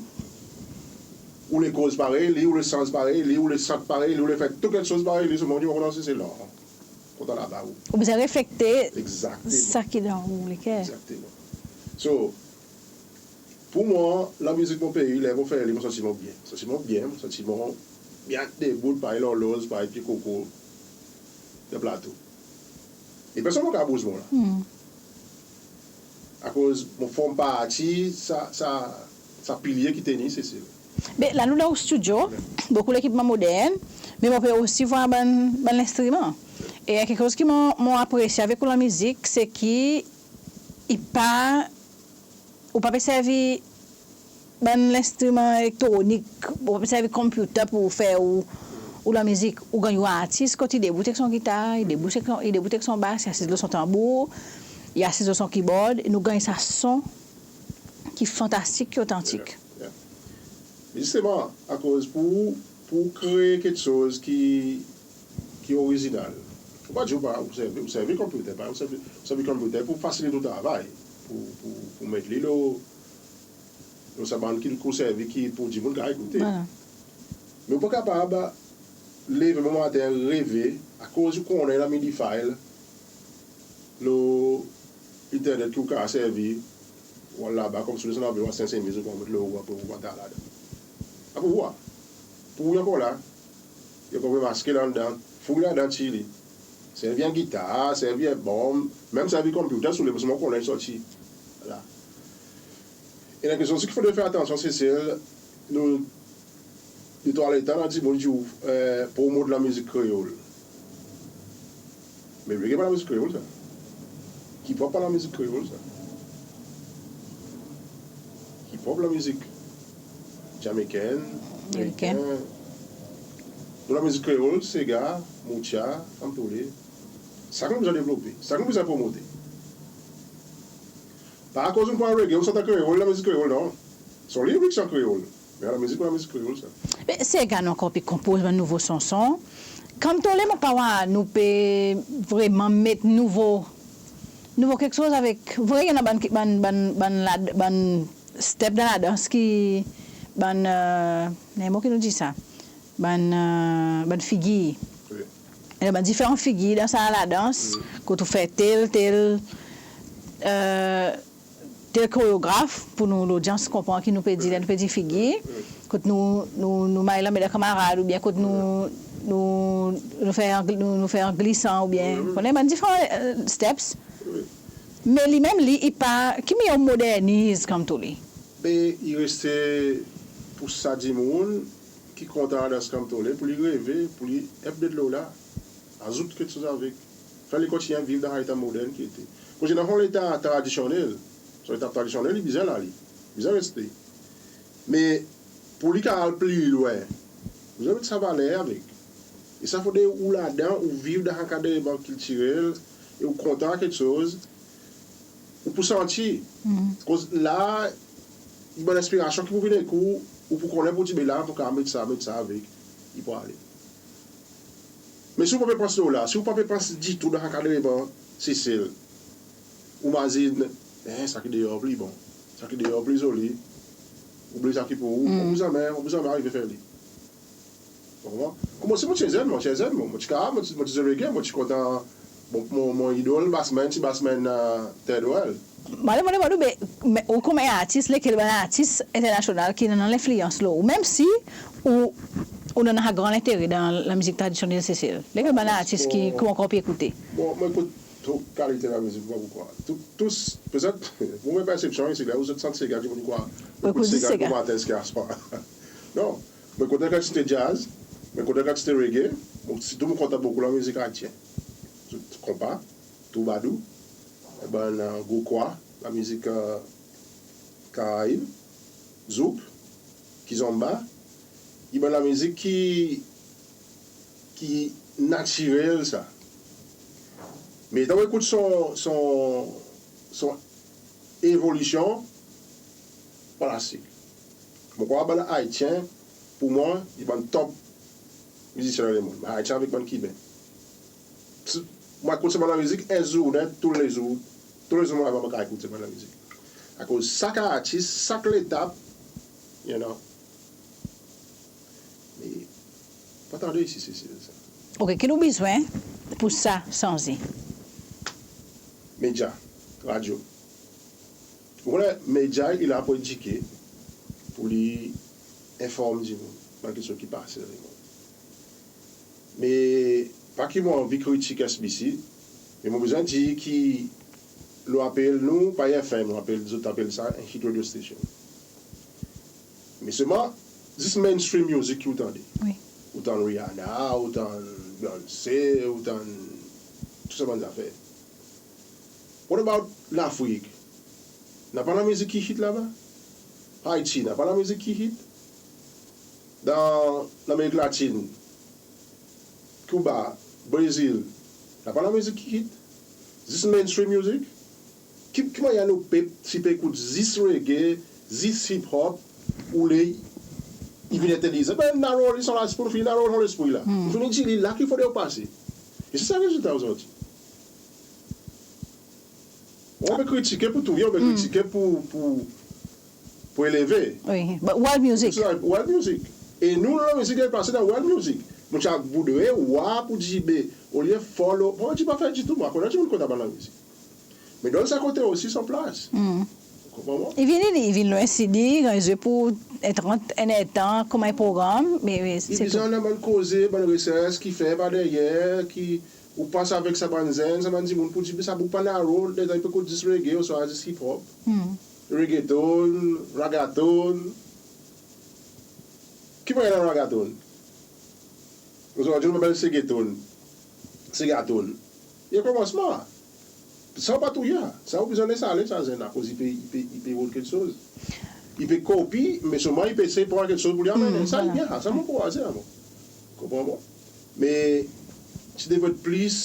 Ou le koz parey li, ou le sanz parey li, ou le sant parey li, ou le fer tou keksoz parey li, selman ou dir ou kontan Sesel, non. Kontan laba ou. Ou bezwen reflekte sa ki dan ou leker. Egzakteman. So, pour mwan, lamizik mon pei, ler mon fer li, mon santi mwan byen. Santi mwan byen, mon santi mwan byen debout, parey lorloz, parey pye koko dan plato. E personn pa kapab bouz mwan la. Akoz mon form parti sa, sa, sa pilye ki tenir Sesel. Be la nou dan ou stidyo, bokou lekipman modern, me mon pe osi vwar bann, bann lenstriman. E keksoz ki mon, mon apresye avek ou lamizik, se ki i pa, ou pa pe servi bann lenstriman elektronik, ou pa pe servi computer pour fer ou, ou lamizik. Ou ganny ou artis kot i debout ek son gitar, i debout ek son, i debout ek son bas, i asiz lo son tanbour, i asiz lo son keyboard, e nou ganny sa son ki fantastik, ki otantik. Yeah. Me zisteman, akoz pour, pour kree keksoz ki, ki orizinal, ou pa dir ou pa, ou servi, ou servi computer, pa, ou servi, ou servi computer pour fasilit ou travay, pour, pour, pour met li lo, lo sa bann ki ou servi ki pour dimoun kapab ekoute. Vwala. Me ou pa kapab leve bomaten reve, akoz ou konnen i annan midi file lo internet ki ou kapab servi, ou al laba, konmsi ou desann avyon a senk san mil, ou konn met logo, apre ou antre ladan. Apre ou war. Pour ou i ankor la, i ankor pe maske la andan, fouy ladan, tir li. Servi en gitar, servi en bann, menm servi computer si ou le, paski mon konnen i sorti la. E la kestyon, sa ki fodre fer atansyon, Sesel, nou, detrwa letan, nou a dir, bon, dir ou, e, promot lamizik kreol. Me reggae pa lamizik kreol, sa. Hip-hop pa lamizik kreol, sa. Hip-hop lamizik jamaiken, ameriken. Nou lamizik kreol, sega, moutya, fanm tole. Sa ki nou bezwen devlope, sa ki nou bezwen promote. Pa akoz ou pran reggae, ou sant an kreol, lamizik kreol, non. Son lyrics an kreol. Me lamizik, lamizik kreol, sa. Me sega nou ankor pe konpoz bann nouvo sanson. Kan tole, mon pa war nou pe vreman met nouvo, nouvo keksoz avek, vre, i annan bann, bann, bann, bann lad, bann step dan ladans ki, bann, e, en mo ki nou dir sa, bann, e, bann figir. Wi. I annan bann diferan figir dan sa ladans, kot ou fer tel, tel, e, tel koreograf pour nou lodyans konpran ki nou pe dir, ler nou pe dir figir. kot nou, nou, nou may lanmen dan kanmarad, oubyen kot nou, nou, nou fer, nou, nou fer an glisan, oubyen, konnen bann diferan, e, steps. Me li menm li, i pa, ki mannyer ou moderniz Kamtole? Be, i reste pour sa dimoun ki kontan dans Kamtole, pour li reve, pour li update lo la, azout keksoz avek. Fer li kontinyen viv dan sa leta modern ki i ete. Koz i dan son leta tradisyonnel, son leta tradisyonnel, i bezwen la, li bezwen reste. Me pour li kapab al pli lwen, ou bezwen met sa valer avek. E sa fodre ou ladan, ou viv dan ankadreman kiltirel, e ou kontan keksoz, ou pou santi. Koz la, i bann enspirasyon ki pou vin ek ou, ou pou konnen pour dir, be la, mon pou kapab met sa, met sa avek, i pou ale. Me si ou pa pe pans lo la, si ou pa pe pans ditou dan ankadreman Sesel, ou mazin, e, sa ki deor pli bon, sa ki deor pli zoli, ou bliye sa ki pour ou, ou pou zanmen, ou pou zanmen arive fer li. Ou konpran? Konman si mon ti zenn, mon ti zenn, mon, mon ti kapab, mon ti, mon ti zwe reggae, mon ti kontan, bon, mon, mon idol, Bassman, ti Bassman, e, Third World. Mon, mon, mon, be, me ou konman artis, lekel bann artis enternasyonal ki annan lenfliyans lo ou, menm si ou, ou annan gran lentere dan lanmizik tradisyonnel Sesel? Lekel bann artis ki, ki ou ankor pe ekoute? Bon, mon ekout tou kalite lanmizik, pa pou krwar. Tou, tous, petet, pour mon persepsyon, se la ou zot sant sega, dimoun i krwar mon ekout sega bomaten ziska swar. Non, mon ekout kantite jazz, mon ekout kantite reggae, mon, sirtou mon kontan bokou lanmizik ayisyen. Zot konpa, twoubadou, e bann, e, gwo kwa, lanmizik, e, Karayib, zouk, kizomba, i bann lanmizik ki, ki natirel sa. Me letan ou ekout son, son, son evolisyon, fantastik. Mon krwar bann Ayisyen, pour mwan, i bann top mizisyen dan lemonn. Bann Ayisyen avek bann Kiben. Mon ekout sa bann lanmizik en zournen, toulezour. Toulezour mon kapab ekout sa bann lanmizik. Akoz sak artis, sak letap, you know. Me pa tande isi Sesel sa. OK, ki nou bezwen pour sa sanze? Medya, radyo. Ou konnen, medya i la pour edike, pour li enform dimoun bann keksoz ki pase dan lemonn. Me pa ki mon anvi kritik S B C, me mon bezwen dir ki lo apel nou, pa F M, nou apel, zot apel sa en hit radio station. Me selman, zis mainstream music ki ou tande. Wi. Ou tann Rihanna, ou tann Beyoncé, ou tann tou sa bann zafer. What about Lafrik? Napa lanmizik ki hit laba? Haiti, napa lanmizik ki hit? Dan Lamerik Latin, Cuba, Brezil, napa lanmizik ki hit? Zis mainstream music? Ki, ki mannyer nou pep ti pe ekout zis reggae, zis hip hop, oule i vin entelizan? Ben, narrow li son lespri, nou fini narrow son lespri la. Hmm. Nou fini dir li la ki fodre ou pase. E se sa rezilta ozordi. Ou pe kritike pour touye, ou pe kritike pour, pour, pour eleve. Wi, but world music. Se sa, world music. E nou, lanmizik i pase dan world music. Mon ti a voudre war pour dir, be, olye follow, mon dir pa fer ditou, mon konnen dimoun kontan bann lanmizik. Me donn sa kote osi son plas. Hmm. Ou konpran mwan? I vin, i vin lo en C D, ganny zwe pour en trant, en erdtan, konman en progranm, me, me se tou. I bezwen annan bann koze, bann resers ki fer par deryer, ki ou pas avek sa bann zenn, sa bann dimoun pour dir, be sa boug pa narrow, letan i pe ekout zis reggae, oswa zis hip hop. Hmm. Reggaeton, ragaton. Ki mannyer i annan ragaton? Ozordi nou apel segeton, segaton. I komansman. Sa ou pa touye, sa ou bezwen les ale sa zenn la, akoz i pe, i pe, i pe rod keksoz. I pe kopi, me selman i pe esey pran keksoz pour li anmennen. Hmm, sa i byen, sa mon ankouraze, mwan. Konpran mwan? Me ti devret plis,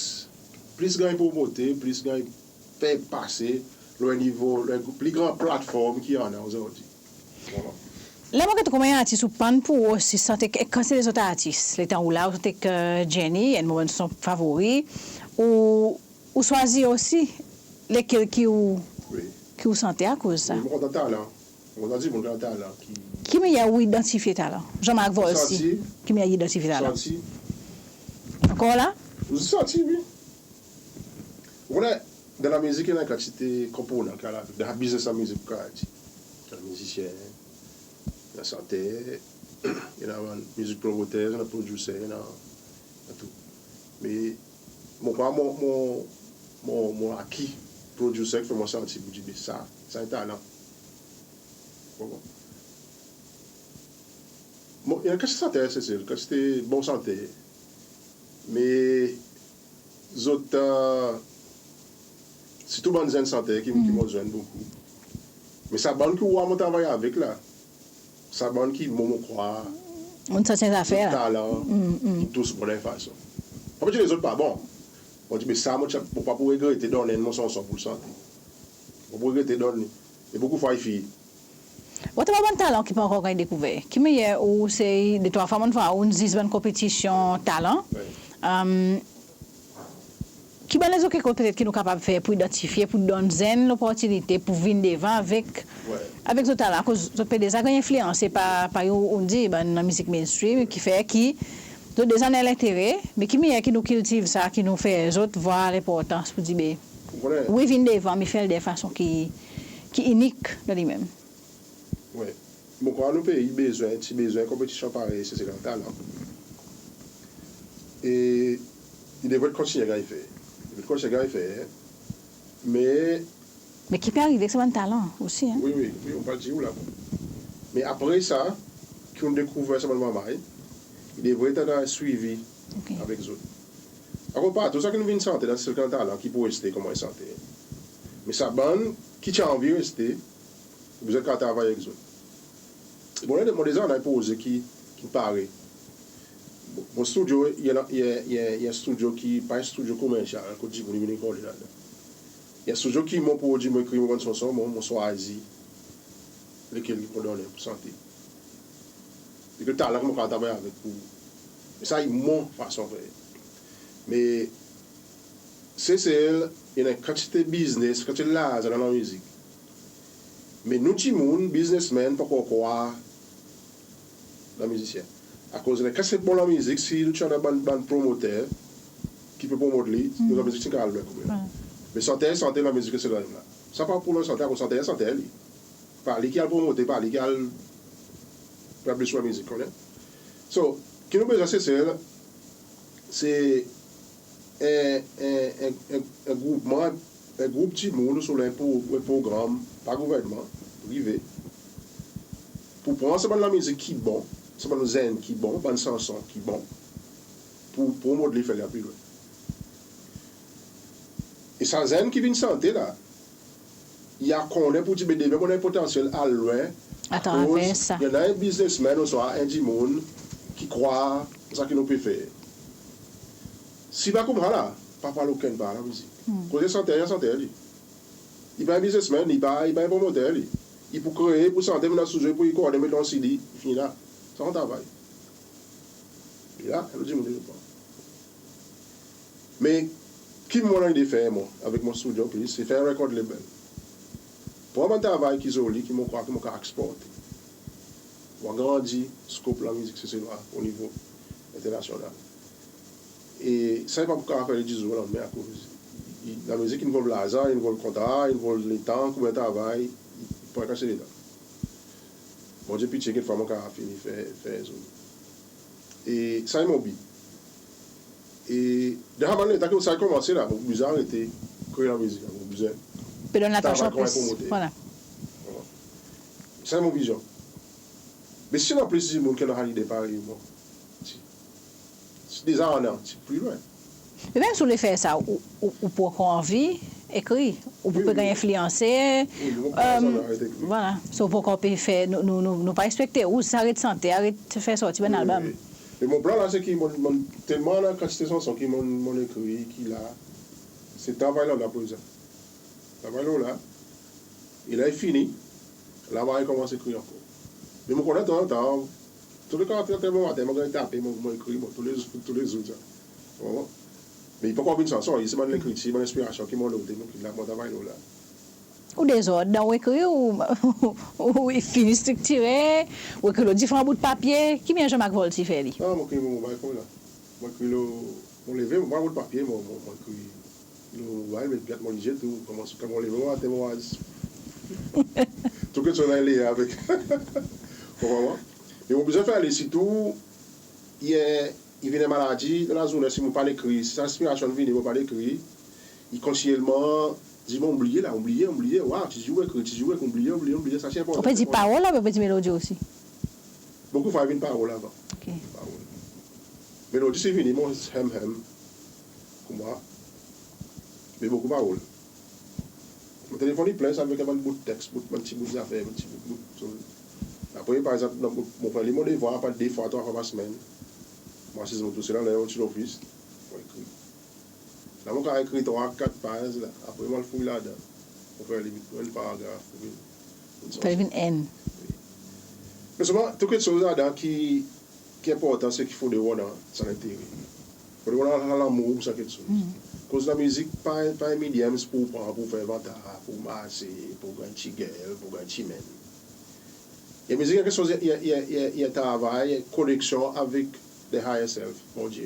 plis ganny promote, plis ganny fer pase lo en nivo, lo en pli gran platform ki annan ozordi. Ler mon get ou konman en artis, ou pa'n pour ou osi sant ek, ek kantite lezot artis. Letan ou la, ou sant ek, e, Jenny, enn moman son favori. Ou, ou swazir osi lekel ki ou, wi, ki ou sante akoz sa. Wi, mon kontan talan. Mon kontan dimoun ki annan talan ki... Ki mannyer ou idantifye talan? Jean-Marc Volcy. Santi. Ki mannyer ou idantifye talan? Santi. Ankor la? Ou santi, wi. Ou konnen, dan lanmizik, i annan kantite konponan ki al avek, dan biznes lanmizik, ou kapab dir. I annan mizisyen, i annan santer, i annan bann music promoters, i annan producer, i annan, i annan tou. Me mon krwar mon, mon, mon, mon aki producer ki fer mwan santi pour dir be sa, sa en talan. Ou konpran? Bon, i annan kantite santer Sesel, kantite bon santer. Me zot, e, sirtou bann zenn santer ki, ki mon zwenn bokou. Me sa bann ki ou war mon travay avek la, sa bann ki mon, mon krwar, mon santi sa fer la, talan, ki tous bon dan en fason. Pa pour dir lezot pa bon. Mon dir, be sa mon ti a, mon pa pou regrete donn enn mon sanson pour sante. Mon pa pou regrete donn li. E bokou fwa i fini. What about bann talan ki pa ankor ganny dekouver? Ki mannyer ou sey, detrwa fwa mon vwar ou'n ziz bann konpetisyon talan? Wi. Am, ki bann lezot keksoz petet ki nou kapab fer pour idantifye, pour donn zenn loportinite pour vin devan avek, avek zot talan, akoz zot pe deza ganny enfliyanse par, par, ou'n dir, bann lanmizik mainstream, ki fer ki zot deza annan lentere, me ki mannyer ki nou kiltiv sa, ki nou fer zot vwar lenportans pour dir, be, wi, vin devan, me fer li dan en fason ki, ki inik dan li menm. Wi. Mon krwar nou pei i bezwen, ti bezwen konpetisyon parey Sesel Got Talent. E i devret kontinyen ganny fer. I devret kontinyen ganny fer. Me, me ki pe arive avek sa bann talan osi, en? Wi, wi, wi, mon pa dir ou la. Me apre sa, ki ou'n dekouver sa bann manmay, i devret annan swivi avek zot. Akoz pa tou sa ki nou vin sante dan Sesel Got Talent ki pou reste konman santer. Me sa bann ki ti anvi reste, ou bezwen kapab travay avek zot. Bon, la, mon deza annan en proze ki, ki pare. Bon, mon studio, i annan, i annan, i annan, i annan en studio ki pa en studio komersyal, kot dimoun i vin rekorde ladan. I annan en studio ki mon prodwi, mon ekrir mon bann sanson, mon, mon swazir lekel ki pou donn pour sante. E ki talan ki mon kapab travay avek pour. E sa i mon fason fer. Me Sesel, i annan kantite biznes, kantite larzan dan lanmizik. Me nou dimoun, biznesmenn, pa ankor krwar dan mizisyen. Akoz i annan kantite bon lanmizik, si nou ti annan bann, bann promoter ki pe promot li, nou lanmizik ti kapab al lwen kantmenm. Me santer, santer, lanmizik reste la menm la. Sa pa problenm santer, akoz santer, santer li. Pa li ki al promote, pa li ki al piblis lanmizik, konnen. So, ki nou bezwen Sesel, se en, en, en, en, en groupman, en group dimoun ouswa en pro-, en progranm, pa gouvernman, prive, pour pran sa bann lanmizik ki bon, sa bann zenn ki bon, bann sanson ki bon, pour, pour promot li, fer li al pli lwen. E sa zenn ki vin sante la, i a konnen pour dir, be demen mon annan potansyel al lwen, atraver sa. Akoz i annan en biznesmenn ouswa en dimoun ki krwar sa ki nou pe fer. Si pa koumsa la, pa pou al okenn par dan lanmizik. Koz en santer, en santer li. I pa en biznesmenn, i pa, i pa en promoter li. I pou kree, i pou sante, mennen dan studio, i pou rekorde, met dan CD, i fini la. Sa son travay. E la, lot dimoun i pran. Me ki mon anvi fer, mwan, avek mon studio plis, se fer en record label. Pran bann travay ki zoli, ki mon krwar ki mon kapab eksporte. Pour agrandi scope lanmizik Seselwa o nivo enternasyonal. E sa i pa pou kapab fer li dizour, non, me akoz i, lanmizik i envolv larzan, i envolv kontra, i envolv letan, konbyen travay, i pran kantite letan. Bondye pitye, kekfwa mon kapab fini fer, fer zoli. E sa i mon bi. E dan sa bann letan ki sa i konmanse la, mon bezwen arete kree lanmizik la, mon bezwen pe donn latann plis. Travay konman promoter. Vwala. Sa i mon vizyon. Me si annan plis dimoun ki annan sa lide parey mwan, ti, ti deza annan, ti pli lwen. Me menm si ou le fer sa, ou, ou, ou pou ankor anvi ekrir, ou pou pe ganny enfliyanse. Wi, mon pa bezwen aret ekrir. Vwala. So, ou pou ankor pe fer, nou, nou, nou, nou pa ekspekte ou, sa aret sante, aret fer sorti bann album. Wi, wi. E mon plan la, se ki mon, mon, telman annan kantite sanson ki mon, mon ekrir, ki la, se travay la, la prezan. Travay la, la. E ler i fini, la mon a rekonmans ekrir ankor. Me mon konnen tanzantan, tou le karantrenn bomaten, mon ganny tape, mon, mon ekrir, bon, tou le zour, tou le zour sa. Ou konpran? Me i pa ankor vin sanson, i se bann lekritir, bann lenspirasyon ki mon note, mon ekrir la, mon travay lo la. Ou dezord dan ou ekrir, ou, ou i fini striktire, ou ekrir lo diferan bout papye, ki mannyer Jean-Marc Volty fer li? Non, mon ekrir, mon, mon, mon, mon ekrir lo, mon leve, mon pran bout papye, mon, mon, mon ekrir. Lo, wi, me get mon lizye tou, konman, konman mon leve, mon atann, mon a, tou keksoz annan en lien avek. Konpran mwan? Me mon bezwen fer li, sirtou yer i vin en maladi dan lazournen, si mon pa'n ekrir, si sa lenspirasyon vini, mon pa'n ekrir, i kontinyelman dir mwan, oubliye la, oubliye, oubliye, wa, ti dir ou ekrir, ti dir ou ekrir, oubliye, oubliye, oubliye, sa ti enportan. Ou pe dir parol la, ou pe dir melodi osi? Bokou fwa i vin parol avan. OK. Parol. Melodi si vini, mon hem, hem, koumsa. Me bokou parol. Mon telefonn i plen sa avek bann bout teks, bout, bann ti bout zafer, bann ti bout, bout. So, apre, par egzanp, mon, mon fer li mon devwar, apre de fwa, trwa fwa par semenn. Mon asiz mon tousel anler mon ti lofis, mon ekrir. La mon kapab ekrir trwa, kat paz la. Apre mon al fouy ladan. Mon fer li enn paragraf, pou vin, vin fer li vin enn. Wi. Me selman, tou keksoz ladan ki ki enportan, se ki fodre ou annan sa lentere. Fodre ou annan lanmour pour sa keksoz. Akoz lamizik pa, pa en medium pour ou pran pour fer vantar, pour marse, pour ganny ti girl, pour ganny ti menm. E mizik i en keksoz, i, i, i, i travay, koneksyon avek the higher self, Bondye,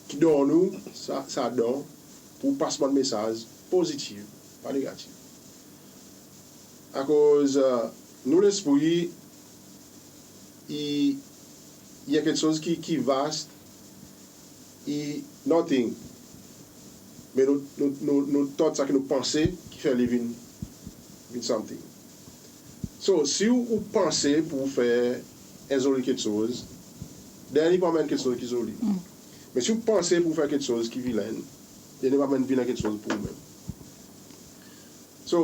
ki donn ou sa, sa don pour pas bann mesaz pozitif, pa negatif. Akoz, e, nou lespri i, i en keksoz ki, ki vast, i nothing. Me nou, nou, nou, nou thought, sa ki nou panse, ki fer li vin, vin something. So, si ou, ou panse pour ou fer en zoli keksoz, then i pou anmenn keksoz ki zoli. Me si ou panse pour ou fer keksoz ki vilen, then i pou anmenn vilen keksoz pour ou menm. So,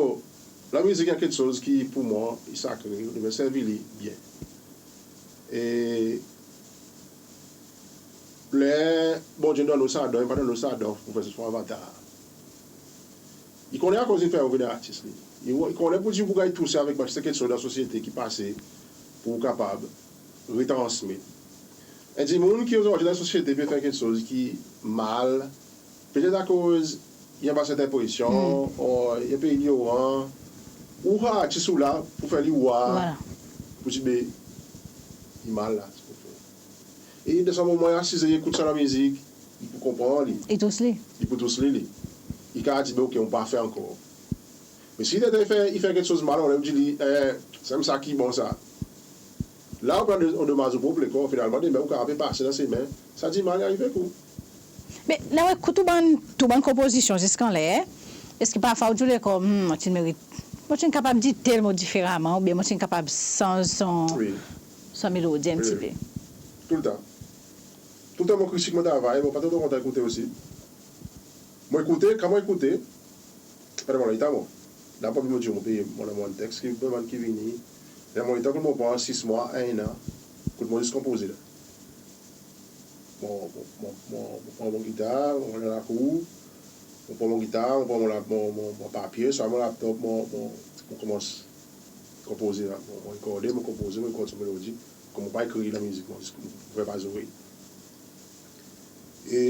lamizik i en keksoz ki, pour mwan, i sakre, ou devret servi li byen. E ler Bondye donn ou sa don, i pa donn ou sa don pour fer swa vantar. I konnen akoz i fer ou vin artis li. I, i konnen pour dir ou pou ganny touse avek bann keksoz dan sosyete ki pase pour ou kapab retransmet. En dimoun ki ozordi dan sosyete pe fer keksoz ki mal, petet akoz i anba serten presyon, or i en pe inyoran, ou artis ou la pour fer li war, pour dir be, i mal la, sa pou fer. E dan sa moman i asize, i ekout sa lamizik, i pou konpran li. I tous li. I pou tous li, li. I kapab dir be, OK, mon pa fer ankor. Me si i fer, i fer keksoz mal, ou dir li, e, se menm sa ki bon sa. La ou pran de, andomaz ou prop lekor, finalman demen ou kapab pe pase dan semen sa dimal i ariv avek ou. Me ler ou ekout ou bann, tou bann konpozisyon ziska anler, eski parfwa ou dir ou lekor, hmm, mon ti'n merit, mon ti'n kapab dir tel mo diferaman, oubyen mon ti'n kapab sanz son, son melodi en pti pe? Toultan. Toultan mon kritik mon travay, mon pa toultan kontan ekoute osi. Mon ekoute, kan mon ekoute, pandan mon letan, mon, la probab mon dir, mon pe, mon annan mon teks ki, mon ki vini. Ler mon letan, kot mon pran sis mwan, en an, kot mon zis konpoze la. Mon, mon, mon, mon, mon pran mon gitar, mon al dan lakour, mon pran mon gitar, mon pran mon la, mon, mon, mon papye, swa mon laptop, mon, mon, mon konmans konpoze la. Mon, mon rekorde, mon konpoze, mon rekord son melodi. Konman mon pa ekrir lamizik, mon zis, mon fer par zorey. E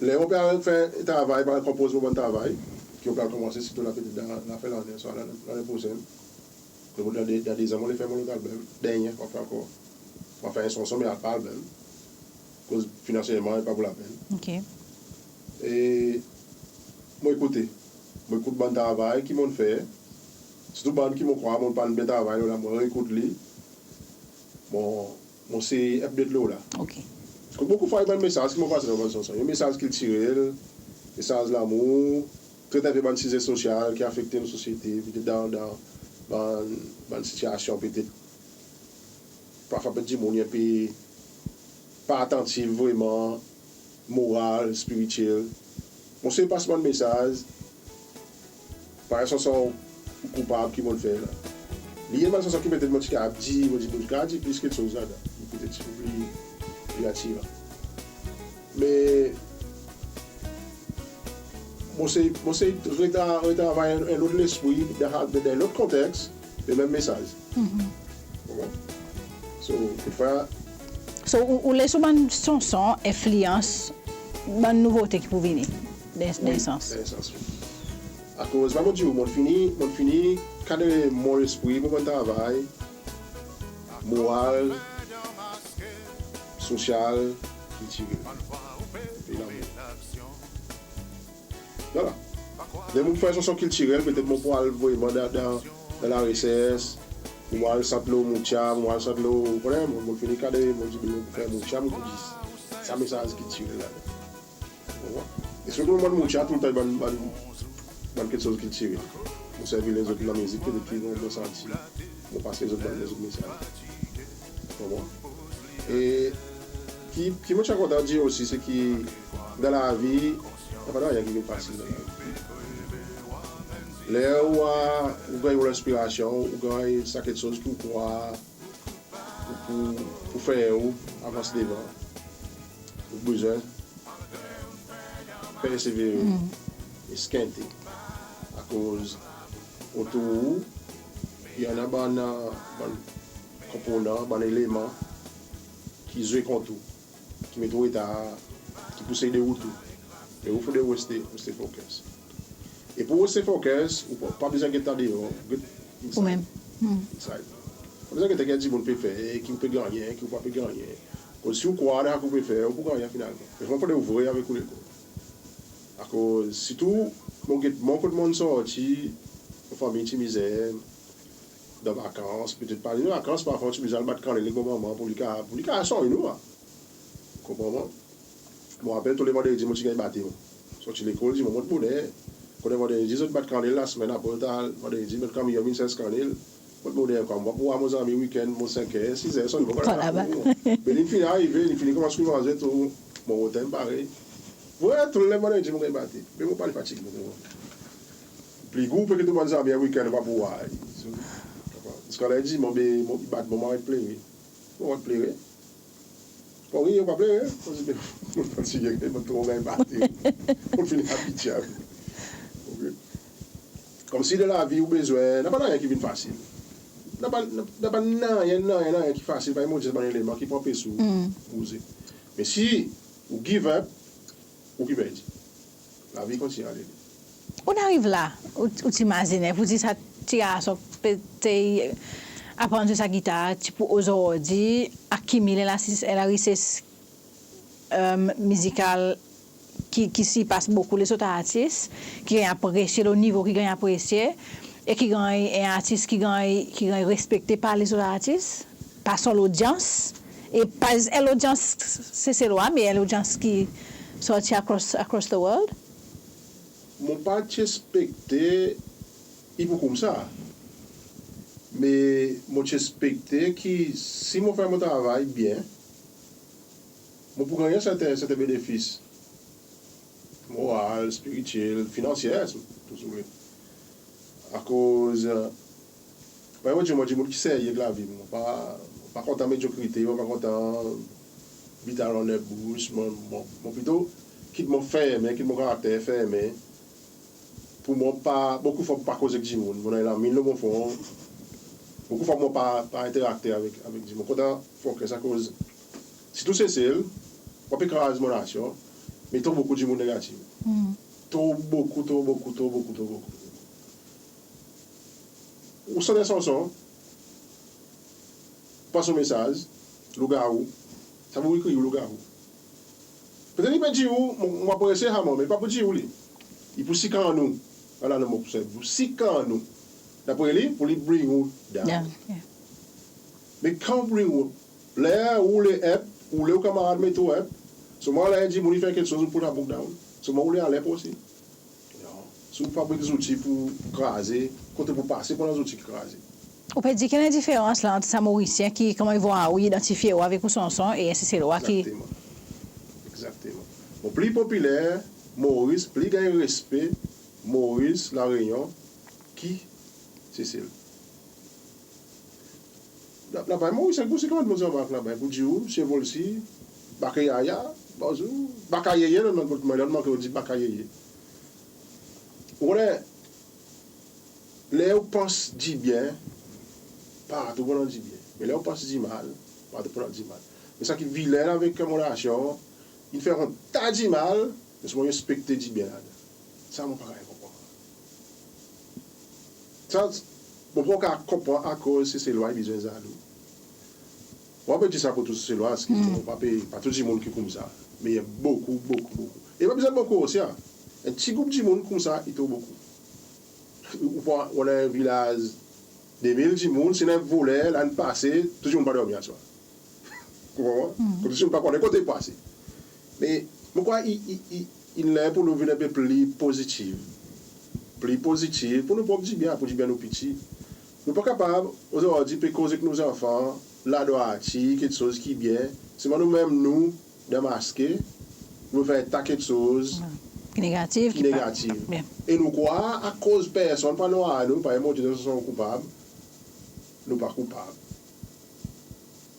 ler mon pe al fer travay, mon al konpoz mon bann travay, ki mon pe al konmanse, sirtou la petet dan, dan lafen lannen, swa lannen, lannen prosenn. Kot dan de, dan de zan, mon le fer mon lot album, dernyen, mon fer ankor. Mon fer en sanson, me pa album. Akoz finansyerman, i pa vo lapenn. OK. E mon ekoute. Mon ekout bann travay ki mon'n fer. Sirtou bann ki mon krwar mon pa'n byen travay lo la, mon reekout li. Mon, mon sey update lo la. OK. Kot bokou fwa i bann mesaz ki mon pase dan bann sanson. En mesaz kiltirel, mesaz lanmour, tret en pe bann size sosyal ki afekte nou sosyete, petet dan, dan bann, bann sitiyasyon petet parfwa petet dimoun i en pe pa atantif vreman, moral, spirityel. Mon sey pas bann mesaz, parey sanson Ou Koupab ki mon'n fer la. Li i en bann sanson ki petet mon ti kapab dir, mon dir, mon ti kapab dir plis keksoz ladan. Li petet ti pe pli, pli atiran. Me mon sey, mon sey retra-, retravay en, en lot lespri, dan, dan en lot konteks, le menm mesaz. Ou konpran? So, kekfwa... So, ou, ou les ou bann sanson enfliyans bann nouvote ki pou vini, dan, dan en sans. Wi, dan en sans, wi. Akoz, pa mon dir ou, mon'n fini, mon'n fini kadre mon lespri pour mon travay moral, sosyal, kiltirel. Vwala. Ler mon fer sanson kiltirel, petet mon pou al vreman dan, dan, dan laresers, Pou mwan al sant lo Moutya, pou mwan al sant lo, ou konnen, mon, mon fini kade, mon dir, mon fer Moutya, mon pou dir sa mesaz ki tire la. Ou konpran? E sirtou mon Moutya toultan bann, bann, bann keksoz ki tire. Mon servi lezot dan mizik, petet ki mon, mon santi, mon pas lezot bann lezot mesaz. Ou konpran? E ki, ki mon ti a kontan dir osi, se ki dan lavi, napa nanryen ki vin fasil dan lavi. Ler ou, a, ou ganny ou lenspirasyon, ou ganny sa keksoz ki ou krwar ou pou, pou fer ou avans devan, ou bezwen persevere e skente. Akoz otour ou, i annan bann, bann konponan, bann eleman ki zwe kont ou, ki met ou retar, ki pou sey derout ou. Me ou fodre ou reste, reste focus. E pou reste focus, ou pa, pa bezwen get an deor, get inside. Ou menm. Inside. Pa bezwen get ki dimoun pe fer, ki ou pe gannyen, ki ou pa pe gannyen. Akoz si ou krwar dan sa ki ou pe fer, ou pou gannyen finalman. Me fodre ou vre avek ou lekor. Akoz sirtou, mon get, mon kot mon'n sorti, mon fanmir ti mizer, dan vakans, petet pa dan vakans, parfwa ti bezwen al bat kannel ek mon manman pour li ka, pour li ka sonny nou, a. Konpran mwan? Mon rapel tou le vandredi mon ti ganny bate, mon. Sorti lekol, dir mon mont boner. Konnen vandredi zot bat kannel, lasemenn apre, vandredi met kanmiyon vin sers kannel. Mont boner, konman pou war mon zanmi wikenn, mon senk er, siz er, sonny, mon pa laba. Me li fini arive, li fini konmans kwi manze tou, mon otan parey. Vre, tou le vandredi mon ganny bate. Me mon pa fatige, mon. Pli gou pe ki tou bann zanmi, wikenn pa pou war. Ziska ler dimanch, be, mon, i bat mwan, mon aret plere. Mon aret plere. Bon, wi, ou pa plere, mon dir, be, mon fatige, mon tro ganny bate. Mon fini abitye. Ok. Konmsi dan lavi ou bezwen, napa nanryen ki vin fasil. Napa, napa nanryen, nanryen, nanryen ki fasil, pa en mon dir bann eleman ki pou anpes ou bouze. Me si ou give up, ou ki perdi. Lavi kontinyen ale. Ou'n ariv la, ou, ou ti mazinen, pour dir sa ti garson pe, ti aprann zwe sa gitar, ti pou ozordi akimil en lasis, en larises, e, mizikal ki, ki sirpas bokou lezot artis, ki ganny apresye, lo nivo ki ganny apresye, e ki ganny, en artis ki ganny, ki ganny respekte par lezot artis, par son lodyans, e pa en lodyans Seselwa, me en lodyans ki sorti across, across the world. Mon pa ti ekspekte i pou koumsa. Me mon ti ekspekte ki si mon fer mon travay byen, mon pou ganny serten, serten benefis moral, spirityel, finansyer, tou sa. Akoz, e, parey mon dir, mon dimoun ki serye ek lavi, mon pa, mon pa kontan medyokrite, mon pa kontan bit al anler bous, mon, mon, mon plito kit mon fermen, kit mon karakter fermen, pour mon pa, bokou fwa mon pa koz ek dimoun, mon annan lanmin lo mon fron, bokou fwa mon pa, pa enterakte avek, avek dimoun. Kontan fokis akoz, sirtou Sesel, mon pa pe kraz mon nasyon, me tro bokou dimoun negatif. Tro bokou, tro bokou, tro bokou, tro bokou. Ou sant en sanson, pas ou mesaz, lougawou, sa pou ekri ou lougawou. Petet i pe dir ou, mon, mon apresye sa mwan, me i pa pou dir ou li. I pou sikann ou. Ala, non, mon pou se, pou sikann ou. Dapre li, pour li bring ou down. Down, yeah. Me kan ou bring ou, ler ou le up, ou le ou kanmarad met ou up, selman ler dimoun i fer keksoz, ou pou la bouk down. Selman ou le al up osi. Si ou fabrik zouti pour kraze, kote pou pase pou annan zouti ki kraze? Ou pe dir ki annan diferans la ant sa Morisyen ki, konman i war ou, i idantifye ou avek ou sanson, e en Seselwa ki... Egzakteman. Egzakteman. Bon, pli popiler Moris, pli ganny respe Moris, La Reunion, ki Sesel. La, laba, Moris, en gwo sikann moun sa, laba, pou dir ou, Msye Volcy, Bakayaya, bonzour, Bakayeye, non, non, non, non, ki ou dir Bakayeye. Ou konnen, ler ou pans dibyen, partou pou annan dibyen. Me ler ou pans dimal, partou pou annan dimal. Me sa ki vilen avek mon nasyon, i fer en ta dimal, me selman i ekspekte dibyen ladan. Sa mon pa kapab konpran. Sa, mon pa kapab konpran akoz Seselwa i bezwen zalou. Mon pa pe dir sa pour tou Seselwa, paski mon pa pe, pa tou dimoun ki koumsa. Me i annan bokou, bokou, bokou. E pa bezwen bokou osi, a. En ti group dimoun koumsa, i tro bokou. Ou pran, ou annan en vilaz De mil dimoun, si en voler, la in pase, tou dimoun pa dormi aswar. Ou konpran? Tou dimoun pa konnen kote i pase. Me mon krwar i, i, i, i ler pour nou vin en pe pli pozitiv. Pli pozitiv pour nou prop dibyen, pour dibyen nou piti. Nou pa kapab ozordi pe koz ek nou zanfan, ladrwati, keksoz ki byen. Selman nou menm nou, dan maske, nou fer ta keksoz ki negativ. E nou krwar akoz personn pa nwarer nou, pa dir Bondye, zot koupab, nou pa koupab.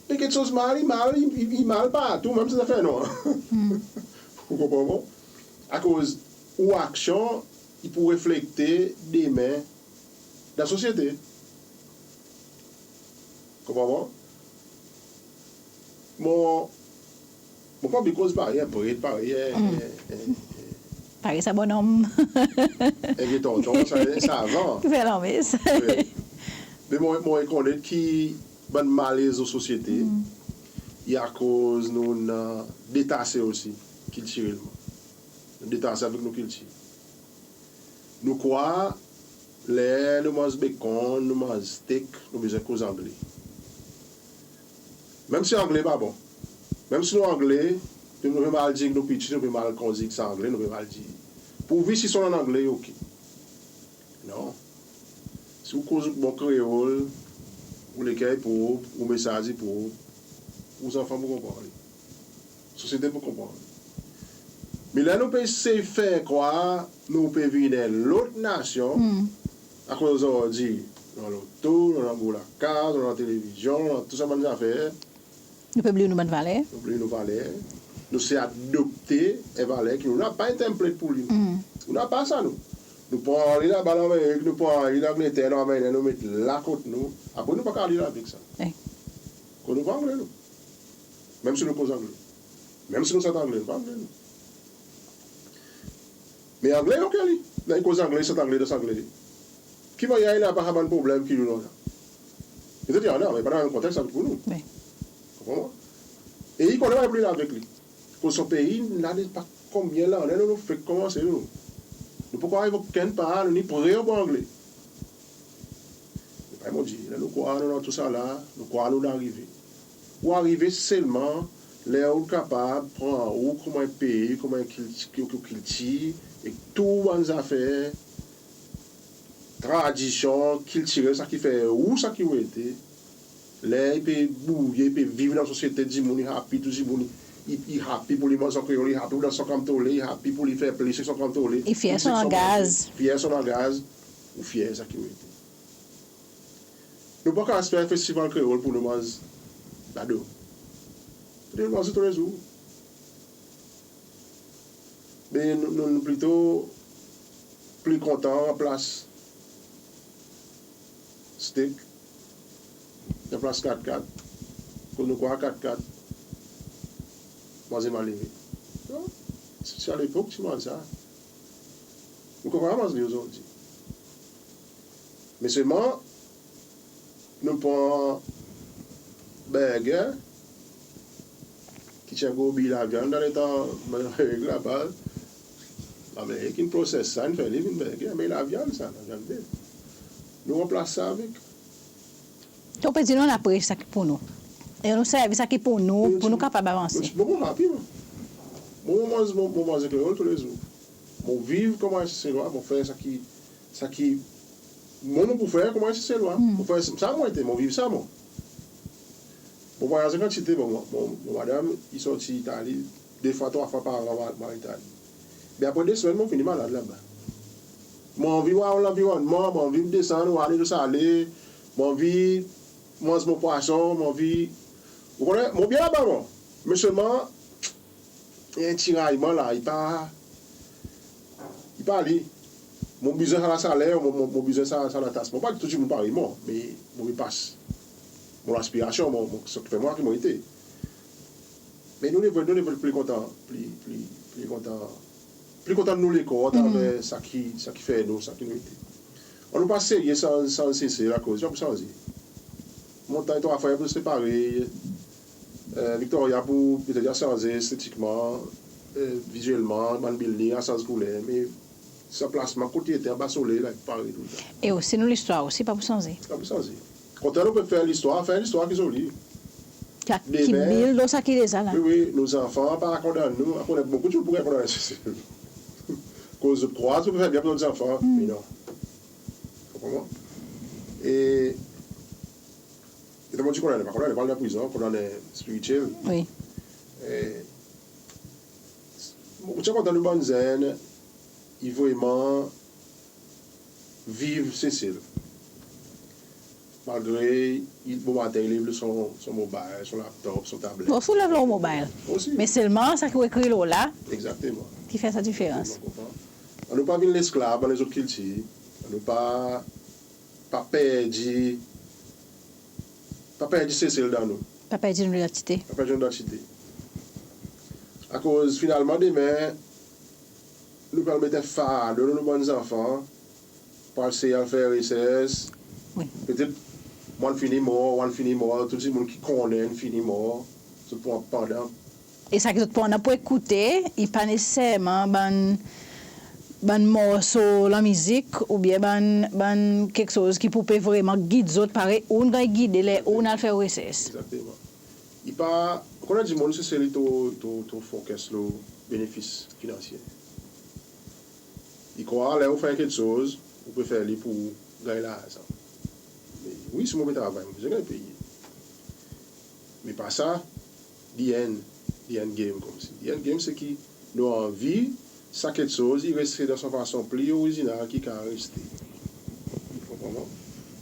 Me keksoz mal, i mal, i, i, i mal partou, menm si sa fer nwanr. Ou konpran mwan? Akoz ou aksyon i pou reflekte demen dan sosyete. Konpran mwan? Mon, mon pa anvi koz parey en pret, parey en, en, en, en, parey sa bonnonm. En vye tonton, sa, en savan. Ki fer lanmes. Wi. Me mon, mon rekonnet ki bann malez nou sosyete, i akoz nou'n detase osi kiltirelman. Nou'n detase avek nou kiltir. Nou krwar ler nou manz bekon, nou manz stek, nou bezwen koz Angle. Menm si Angle pa bon. Menm si nou Angle, nou pe mal dir ek nou piti, nou pe mal kondir ek sa Angle, nou pe mal dir. Pourvi si son an Angle, ok. Non. Si ou koz bon Kreol, ou leker i prop, ou mesaz i prop, ou zanfan pou konpran li. Sosyete pou konpran. Me ler nou pe esey fer krwar nou pe vin en lot nasyon, akoz ozordi nou annan loto, nou annan gro lakaz, nou annan televizyon, nou annan tou sa bann zafer. Nou pe bliy nou bann valer. Nou bliy nou valer. Nou se adopte en valer ki nou napa en template pour li. Nou napa sa nou. Nou pran li laba Lanmerik, nou pran li Langleter, nou anmennen, nou met la kot nou. Apre nou pa kapab al avek sa. Wi. Kot nou pa Angle nou. Menm si nou koz Angle. Menm si nou sant Angle, nou pa Angle nou. Me Angle, ok li. Ler i koz Angle, i sant Angle, i dans Angle. Ki mannyer i napa sa bann problenm ki nou annan? Petet i annan, me pa dan menm konteks avek pour nou. Wi. Konpran? E i konnen pa i pou li la avek li. Akoz son pei, la depi konbyen lannen nou, nou fek konmanse nou. Nou pa ankor ariv okenn par, nou ni pre bon Angle. Me pa mon dir, ler nou krwar nou dan tousala, nou krwar nou'n arive. Ou arive selman ler ou kapab pran ou konman en pei, konman en kilti, kilti, ek tou bann zafer, tradisyon, kiltirel, sa ki fer ou sa ki ou ete. Ler i pe bouye, i pe viv dan sosyete, dimoun i happy, tou dimoun i, i happy pour li manz son kreol, i happy pour li dans son kanmtole, i happy pour li fer plis ek son kanmtole. I fyer son langaz. Fyer son langaz, ou fyer sa ki ou ete. Nou pa kapab fer festival kreol pour nou manz dado. Fodre nou manz li toulezour. Me nou, nou, nou plito pli kontan anplas stek, anplas kat kat, kot nou krwar kat kat manze malere. Non? Se, se alepok ti manz sa. Nou konpran manz li ozordi. Me selman, nou pran burger, ki ti en gro biy lavyann dan letan Amerik laba, Amerik in proses sa, in fer li vin burger, me lavyann sa, lavyann bef. Nou ranplas sa avek. Donk, ou pe dir nou, nou apre sa ki pour nou. E nou servi sa ki pour nou, pour nou kapab avanse. Bon, bon, rapid, mwan. Mwan, mon manz, mon, mon manz kreol toulezour. Mon viv konman Seselwa, mon fer sa ki, sa ki, mwan, mon pou fer konman Seselwa. Mon fer sa mon ete, mon viv sa, mwan. Mon vwayaz en kantite, bon, mon, mon, mon madanm i sorti Itali, de fwa, trwa fwa par an, mon al, mon al Itali. Me apre de semenn, mon fini malad laba. Mon anvi war lanvironnman, mon anvi desann, war Nil Sale, mon anvi manz mon pwason, mon anvi, ou konnen, mon byen laba, mwan. Me selman, en tirayman la, i pa, i pa li. Mon bezwen sa lasaler, mon, mon, mon bezwen sa, sa latasman. Mon pa dir tou dimoun parey mwan, me mon pe pas mon laspirasyon, mon, mon, sa ki fer mwan ki mon ete. Me nou devret, nou devret pli kontan, pli, pli, pli kontan, pli kontan nou lekor, atraver sa ki, sa ki fer nou, sa ki nou ete. Annou pa serye sanz, sanz Sesel, akoz i pa pou sanze. Montagn Trwa Frer pou separe, e, Victoria pou petet sanze estetikman, e, vizyelman, bann building a sanz kouler, me Sa plasman kot i ete anba soley la, i parey toultan. E osi nou listwar osi pa pou sanze. Pa pou sanze. Kontrè, nou pe fer listwar, fer listwar ki zoli. Ki, ki bil lo sa ki deza la. Wi, wi, nou zanfan pa kondann nou, a konnen bokou dimoun pou kondann nou. Koz zot krwar zot pe fer byen pour zot zanfan, me non. Ou konpran? E, e tan mon dir kondannen, pa kondannen, pa al dan prizon, kondannen spirityel. Wi. E, mon ti kontan nou bann zenn, i vreman viv Sesel. Malgre i, bomaten, i lev son, son mobile, son laptop, son tablet. Bon, si ou lev lo mobile. Osi. Me selman sa ki ou ekri lo la, egzakteman, ki fer sa diferans. Ou konpran? Annou pa vin lesklav bann lezot kiltir. Annou pa, pa perdi, pa perdi Sesel dan nou. Pa perdi nou idantite. Pa perdi nou idantite. Akoz finalman demen, nou pe al met en fardo lo nou bann zanfan, pou al sey al fer resers. Wi. Petet mwan fini mor, mwan fini mor, tou dimoun ki konnen fini mor, zot pou pandan. E sa ki zot pou annan pou ekoute, i pa neseserman bann, bann morso lanmizik oubyen bann, bann keksoz ki pou pe vreman gid zot parey ou'n ganny gide ler ou'n al fer resers. Egzakteman. I pa, ou konnen dimoun Sesel i tro, tro, tro focus lo benefis finansye. I krwar ler ou fer keksoz, ou pe fer li pour ganny larzan. Me wi, si mon pe travay, mon bezwen ganny peye. Me pa sa the end, the end game konmsi. The end game se ki nou anvi sa keksoz i reste dan son fason pli orizinal ki i kapab reste. Ou konpran?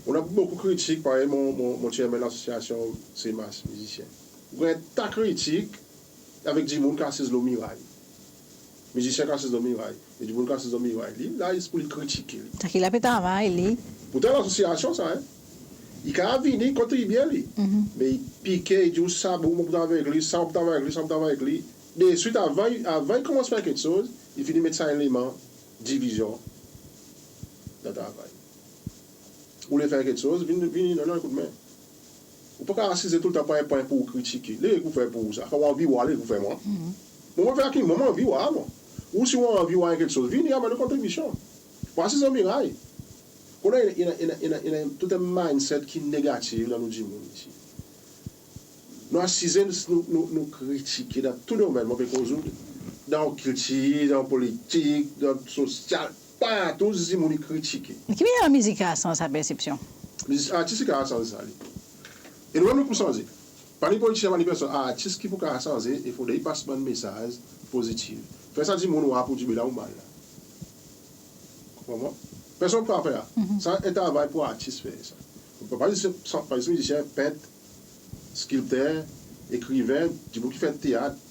Ou annan bokou kritik, parey mon, mon, mon chairman lasosyasyon CMAS mizisyen. Ou annan ta kritik avek dimoun ki asiz lo miray. Mizisyen ki asiz lo miray. E dimoun ki asiz lo miray, li la zis pour li kritike li. Sa ki la pe travay li. Pourtan lasosyasyon sa, en. I kapab vini kontribye li. Me i pike, i dir ou sa boug mon pou travay avek li, sa mon pou travay avek li, sa mon pou travay avek li. Deswit, avan, avan i konmans fer keksoz, i fini met sa eleman divizyon dan travay. Ou le fer keksoz, vin, vin, donn nou en koudmen. Ou pa kapab asize toultan pran en pwen pour ou kritike. Ler ou fer pour ou sa, fodre ou anvi war ler ou fer mwan. Mwan, mon fer ki mwan, mon anvi war mwan. Ou si ou anvi war keksoz, vini, anmenn ou kontribisyon. Pa asiz lo miray. Konnen i annan, i annan, i annan, i annan tou en mindset ki negatif dan nou dimoun isi. Nou asize, nou, nou, nou kritike dan tou domenn, mon pe koz ou, dan kiltir, dan politik, dan sosyal, partou dimoun i kritike. Me ki mannyer mizik i kapab sanz sa persepsyon? Mizik, artis i kapab sanz sa li. E nou menm nou pou sanze. Pa ni politisyen, pa ni personn, artis ki pou kapab sanze, e fodre i pas bann mesaz pozitif. Fer sa dimoun war pour dir be la ou mal la. Konpran? Personn pa fer sa. Sa en travay pour artis fer sa. Pa, pa zis, pa zis mizisyen, pent, skilpter, ekriven, dimoun ki fer teat,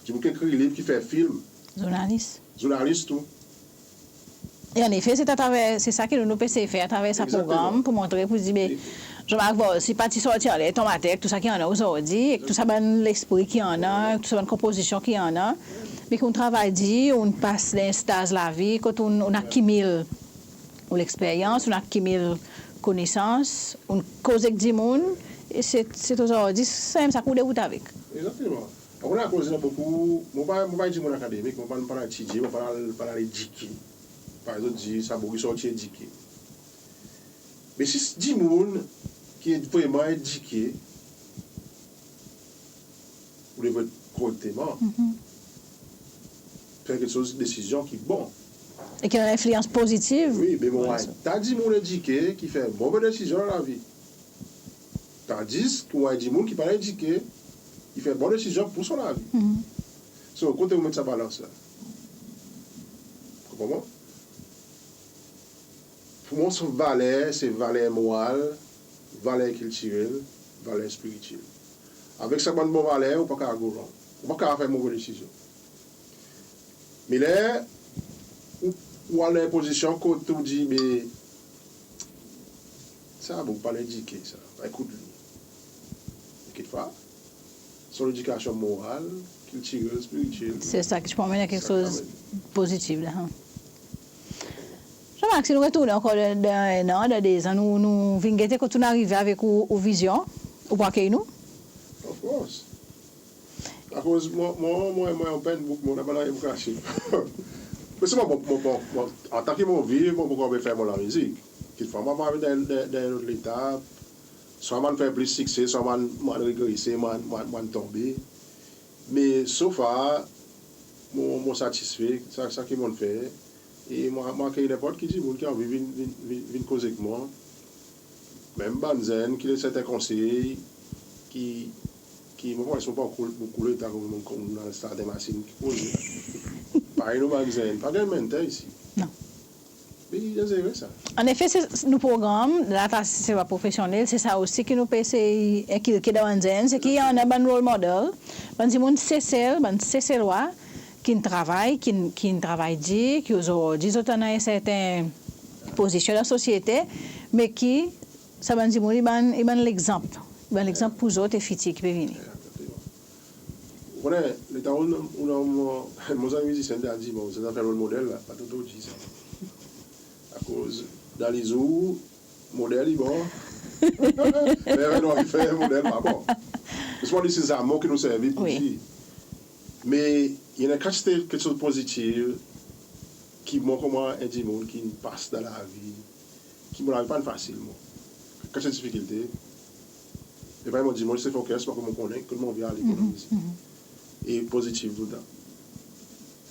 dimoun ki ekri liv, ki fer film. Zournalis. Zournalis tou. E annefe, se atraver, se sa ki nou, nou pe esey fer atraver sa progranm, pour montre, pour dir, be, Jean-Marc Volcy pa ti sorti anler Ton Maten ek tou sa ki annan ozordi, ek tou sa bann lespri ki annan, ek tou sa bann konpozisyon ki annan. Me ki ou'n travay dir, ou'n pas dan en staz lavi kot ou'n, ou'n akimil ou leksperyans, ou'n akimil konesans, ou'n koz ek dimoun, e se, se ozordi, se menm sa ki ou debout avek. Egzakteman. Akoz, akoz i annan bokou, mon pa, mon pa dimoun akademik, mon pa, mon pa etidye, mon pa, pa edike. Parey zot dir, sa boug i sorti edike. Me si dimoun ki vreman edike, ou devret korekteman fer keksoz, desizyon ki bon. E ki annan lenfliyans pozitiv. Wi, me mon war ta dimoun edike ki fer move desizyon dan lavi. Tandis ki ou war dimoun ki pa edike, i fer bon desizyon pour son lavi. So, kote ou met sa balans la? Konpran mwan? Pour mwan, son valer, se valer moral, valer kiltirel, valer spirityel. Avek sa bann bon valer, ou pa kapab go wrong. Ou pa kapab fer move desizyon. Me ler ou, ou al dan en pozisyon kot ou dir, be, sa boug pa edike sa, pa ekout li. Kekfwa, son ledikasyon moral, kiltirel, spirityel. Se sa ki ti pou anmenn keksoz pozitif la, en. Jean-Marc, si nou retournen ankor dan, dan en an, dan de zan, nou, nou vin gete kot ou'n arive avek ou, ou vizyon, ou pou akeyir nou? Of course. Akoz mwan, mwan, mwan, mwan, open book, mon napa nanryen pour kache. Me selman mon, mon, mon, mon, antan ki mon viv, mon, mon pa ankor fer mon lanmizik. Kekfwa mon, mon ariv dan, dan, dan en lot leta, swa mon fer plis sikse, swa mon, mon regrese, mon, mon, mon tonbe. Me so far, mon, mon satisfe sa, sa ki mon fer. E mon, mon akeyir nenport ki dimoun ki anvi vin, vin, vin, vin koz ek mwan. Menm bann zenn ki le serten konsey ki, ki mon pa konnen si mon pa koul, mon koul letan konman, konman dan serten masin ki koze. Parey nou bann zenn, pa ganny mentor isi. Non. Me i danzere sa. Annefe, se, nou progranm Latrasite Seselwa Profesyonnel, se sa osi ki nou pe esey enkilke dan bann zenn, se ki i annan bann role model, bann dimoun Sesel, bann Seselwa, ki'n travay, ki'n, ki'n travay dir, ki ozordi zot annan en serten pozisyon dan sosyete, me ki sa bann dimoun i bann, i bann legzanp, i bann legzanp pour zot e fitir ki pe vini. Ou konnen, letan ou, ou, ou, mon zanmi mizisyen ti al dir mwan, ou santi fer rol model la, pa tou tou dir sa. Akoz dan lezour, model i bon. Me ler nou fer model pa bon. Zis mon dir se zanmo ki nou servi pour dir. Me i annan kantite keksoz pozitiv ki mwan konman en dimoun ki'n pas dan lavi, ki mon lavi pa'n fasil mwan. Kantite difikilte. E parey mon dir, mon se fokis, parski mon konnen kot mon anvi ale, mon anvi e pozitiv toultan.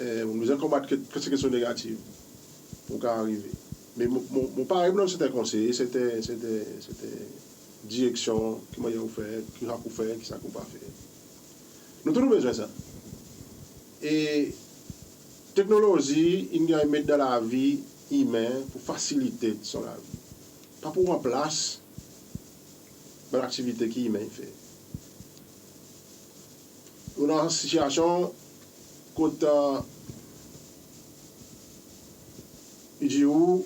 E mon bezwen konbat kantite keksoz negativ pour kapab arive. Me mon, mon, mon parey pour donn serten konsey, serten, serten, serten direksyon, ki mannyer ou fer, ki sa ki ou fer, ki sa ki ou pa fer. Nou tou nou bezwen sa. E teknolozi in ganny met dan lavi imen pour fasilite son lavi, pa pour ranplas bann aktivite ki imen i fer. Nou dan sitiasyon kot, e, i dir ou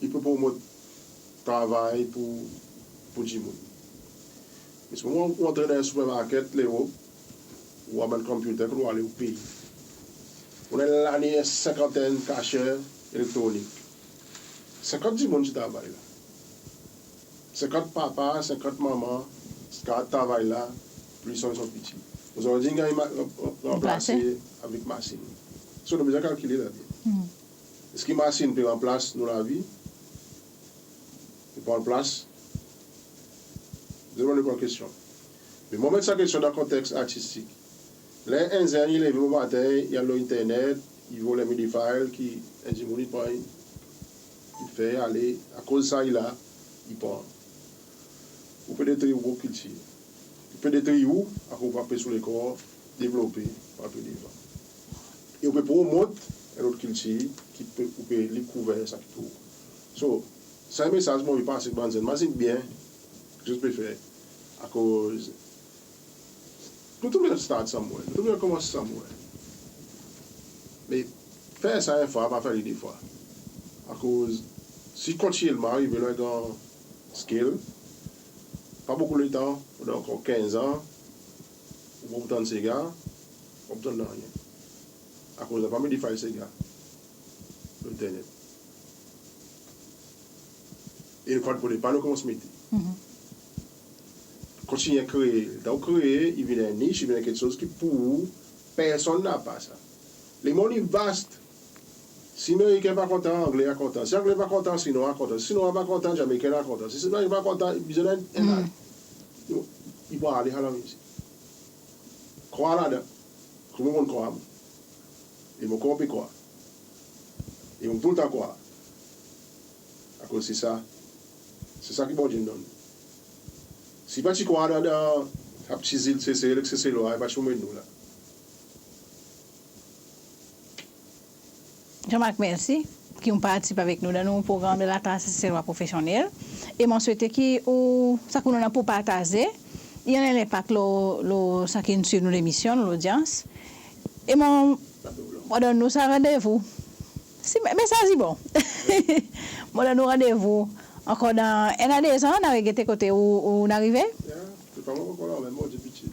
i pe promot travay pour, pour dimoun. Me si ou antre dan en sipermarket Lerop, ou war bann computer, kot ou ale ou pey. Ou annan lane en senkantenn cashier elektronik. Senkant dimoun ti travay la. Senkant papa, senkant manman, ti travay la, plis son, son piti. Ozordi in ganny ma-, ranplase avek masin. So nou bezwen kalkile la byen. Eski masin pe ranplas nou lavi? Li pa ranplas. Demann nou bann kestyon. Me mon met sa kestyon dan konteks artistik. Ler en zenn i leve bomaten, i al lo internet, i war en midi file ki en dimoun i pran, i fer ale, akoz sa i la, i pran. Ou pe detri ou kiltir. Ou pe detri ou, akoz ou pa pe sou lekor, devlope, pa pe devan. E ou pe promot en lot kiltir ki pe, ou pe li kouver sa ki pour ou. So, sa en mesaz mon anvi pase pour bann zenn. Mazin byen ki zot pe fer. Akoz nou tou nou bezwen start somewhere. Nou tou nou bezwen konmans somewhere. Me fer sa en fwa, pa fer li de fwa. Akoz si kontinyelman arive lo en gran scale, pa bokou letan, pandan ankor kenz an, ou pa pou tann sega, ou pa pou tann nanryen. Akoz napa midi file sega lo internet. E nou pa pou, pa nou konmans mete. Kontinyen kree. Letan ou kree, i vin en nich, i vin en keksoz ki pour ou, personn napa sa. Lemonn i vast. Si Meriken pa kontan, Angle a kontan. Si Angle pa kontan, Sinwa a kontan. Si Sinwa pa kontan, Jamaiken a kontan. Si Jamaiken pa kontan, i bezwen en, en, i pou ale, al anrezistre. Krwar ladan. Konman mon krwar, mon. E mon kontan pe krwar. E mon pou toultan krwar. Akoz se sa, se sa ki Bondye in donn. Si pa ti krwar dan, dan sa pti zil Sesel, Seselwa, i pa ti pou met nou la. Jean-Marc, mersi ki ou'n partisip avek nou dan nou progranm de Latrasite Seselwa Profesyonnel. E mon swete ki ou, sa ki ou annan pour partaze, i annan en lenpak lo, lo sa ki'n swiv nou lemisyon, lo lodyans. E mon, mon donn nou sa randevou. Si me, mesaz i bon. Mon donn nou randevou ankor dan en a de zan, nou a regete kote ou, ou'n arive. Ya, se pa mon ankor la, me mon ti piti.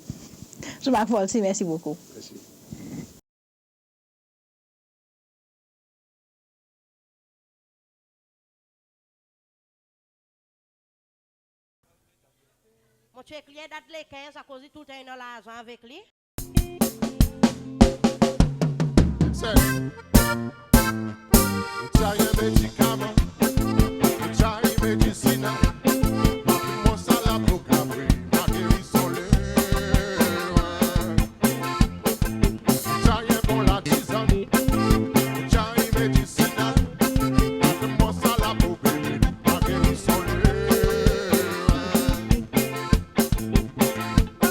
Jean-Marc Volcy, mersi bokou. Mersi. Mon tyek li en dat le kenz akoz li toultan annan larzan avek li. Ou ti a en medikaman, ou ti a en medisinal, pa pran sa la pou kapab geri son ler. Ou ti a en bon latizann, ou ti a en medisinal, pa pran sa la pou bebe, pa geri son ler.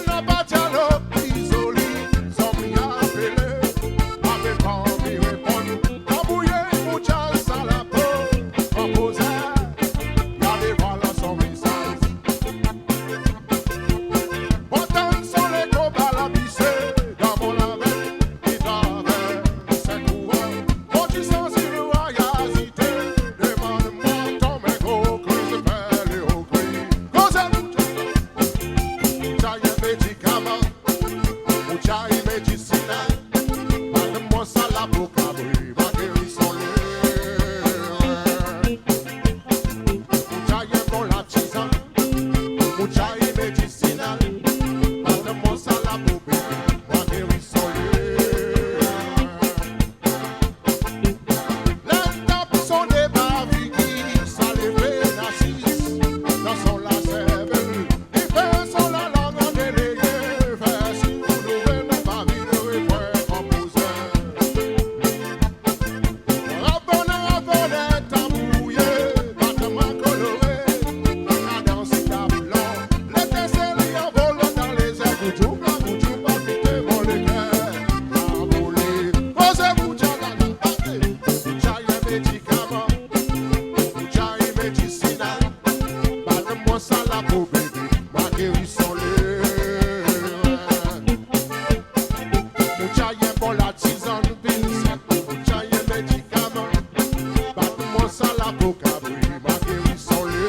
Napa dyalog ki zoli, zanmi apele, pa pe parmi reponn, tanbouye, moutya, sa lapo, konpoze, gade vwala son vizaz. Bon tann son lekonba lapise, dan mon laven, ki travers, se kouran, bon ti sansi lwa, azite, demann mwan, tonbe gro kriz, fer le okri. Koze moutya. Ou ti a en medikaman, ou ti a en medisinal, pa donn mwan sa la pou kapab geri son ler. Ou ti a en bon latizann, ou ti a en medisinal, pa donn mwan sa la pou kapab geri son ler. Ler tap son deba figir, sa leve lasis dan son laservel. Li fer son lalang an deleye, fer si pou nou ven pa vin refren konpoze. Rabonnen, rabonnen, tanbouye, batman kolore, kadans tab lon. Letensel i anvol dan lezer, goudyou pa goudyou, pa kite mon leker anvole. Koze pou dyanan, ey, pou dyanan medikaman, pou dyanan medisinal. Pa donn mwan sa la pou bebe, pa geri son ler. Pou dyanan bon latizann, pil sek, pou dyanan medikaman. Pa donn mwan sa la pou kapab geri son ler.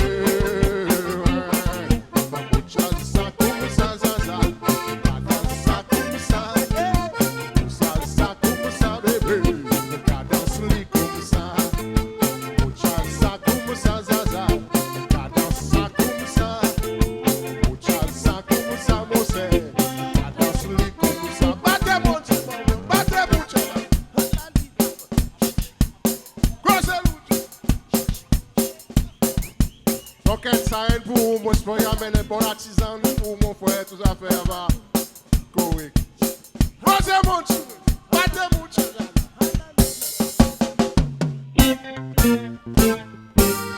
Moutya sa koumsa zaza, kadans sa koumsa, koumsa sa koumsa bebe, kadans li koumsa. Moutya sa koumsa zaza, kadans sa koumsa. Moutya sa koumsa monser, kadans li koumsa. Bate Bondye, bate Bondye. Koze Bondye. Donk sa enn pou ou, mon esper i anmenn en bon latizann pou ou, mon frer, tou zafer ava korek. Koze Bondye, bate Bondye.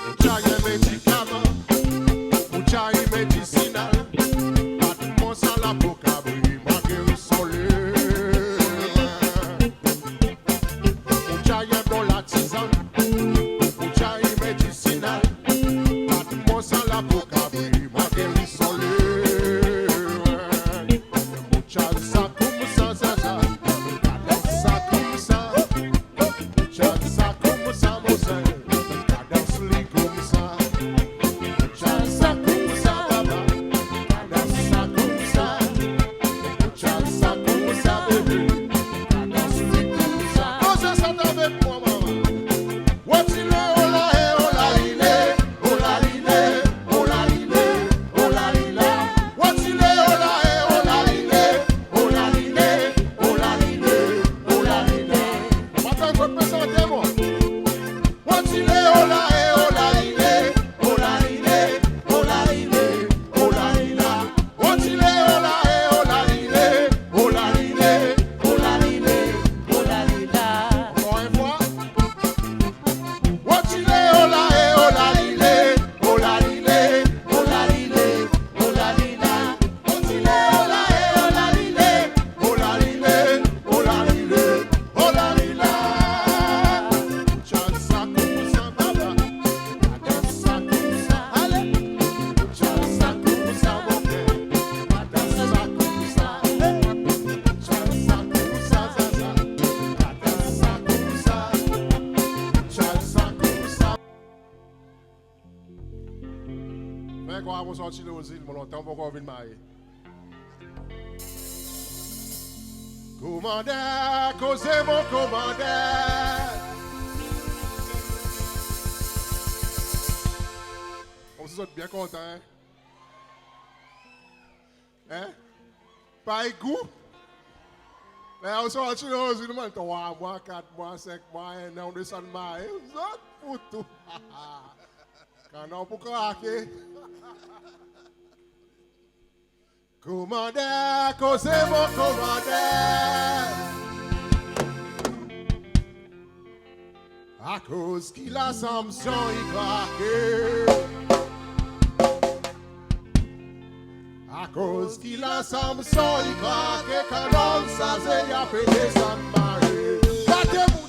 Ou ti a en medikaman, ou ti a en medisinal, pa donn mwan sa la pou kapab geri son ler. Ou ti a en bon latizann, ou ti a en medisinal, pa donn mwan sa la pou kapab geri son ler. Ou ti a sa koumsa zaza, ou ti a sa koumsa, ou ti a sa koumsa monser, kadans li koumsa. Ou ti a sa koumsa baba, kadans sa koumsa. Ou ti a sa koumsa bebe, kadans li koumsa. Koze sa avek mwan, manman. Wotile, ola, e, ola, lile, ola, lile, ola, lile, ola, lila. Wotile, ola, e, ola, lile, ola, lile, ola, lile, ola, lila. Atann, zot pe sante, mon. Wotile, ola, e, ola, lile, ola, lile, ola, lile, ola, lila. Wotile, ola, e, ola, lile, ola, lile, ola, lile, ola, lila. Ankor en fwa. Wotile, ola, e, ola, lile, ola, lile, ola, lile, ola, lila. Wotile, ola, e, ola, lile, ola, lile, ola, lile, ola, lila. Ou ti a sa koumsa baba, pa dans sa koumsa. Ale. Ou ti a sa koumsa mon frer, pa dans sa koumsa. Ou ti a sa koumsa zaza, pa dans sa koumsa. Ou ti a sa koumsa. Fer krwar mon sorti lo zil, mon lontan mon pa ankor vin marye. Komander, koze mon komander. Konmsi zot byen kontan, en? En? Pa egou? Ler ou sorti dan zil, mon trwa mwan, kat mwan, senk mwan, en an, ou desann mare, zot pou tou. Kannan pou krake. Komander, koze mon komander. Akoz ki la Samson i krake? Akoz ki la Samson i krake? Kannan sa se i a pe desann mare. Gade mon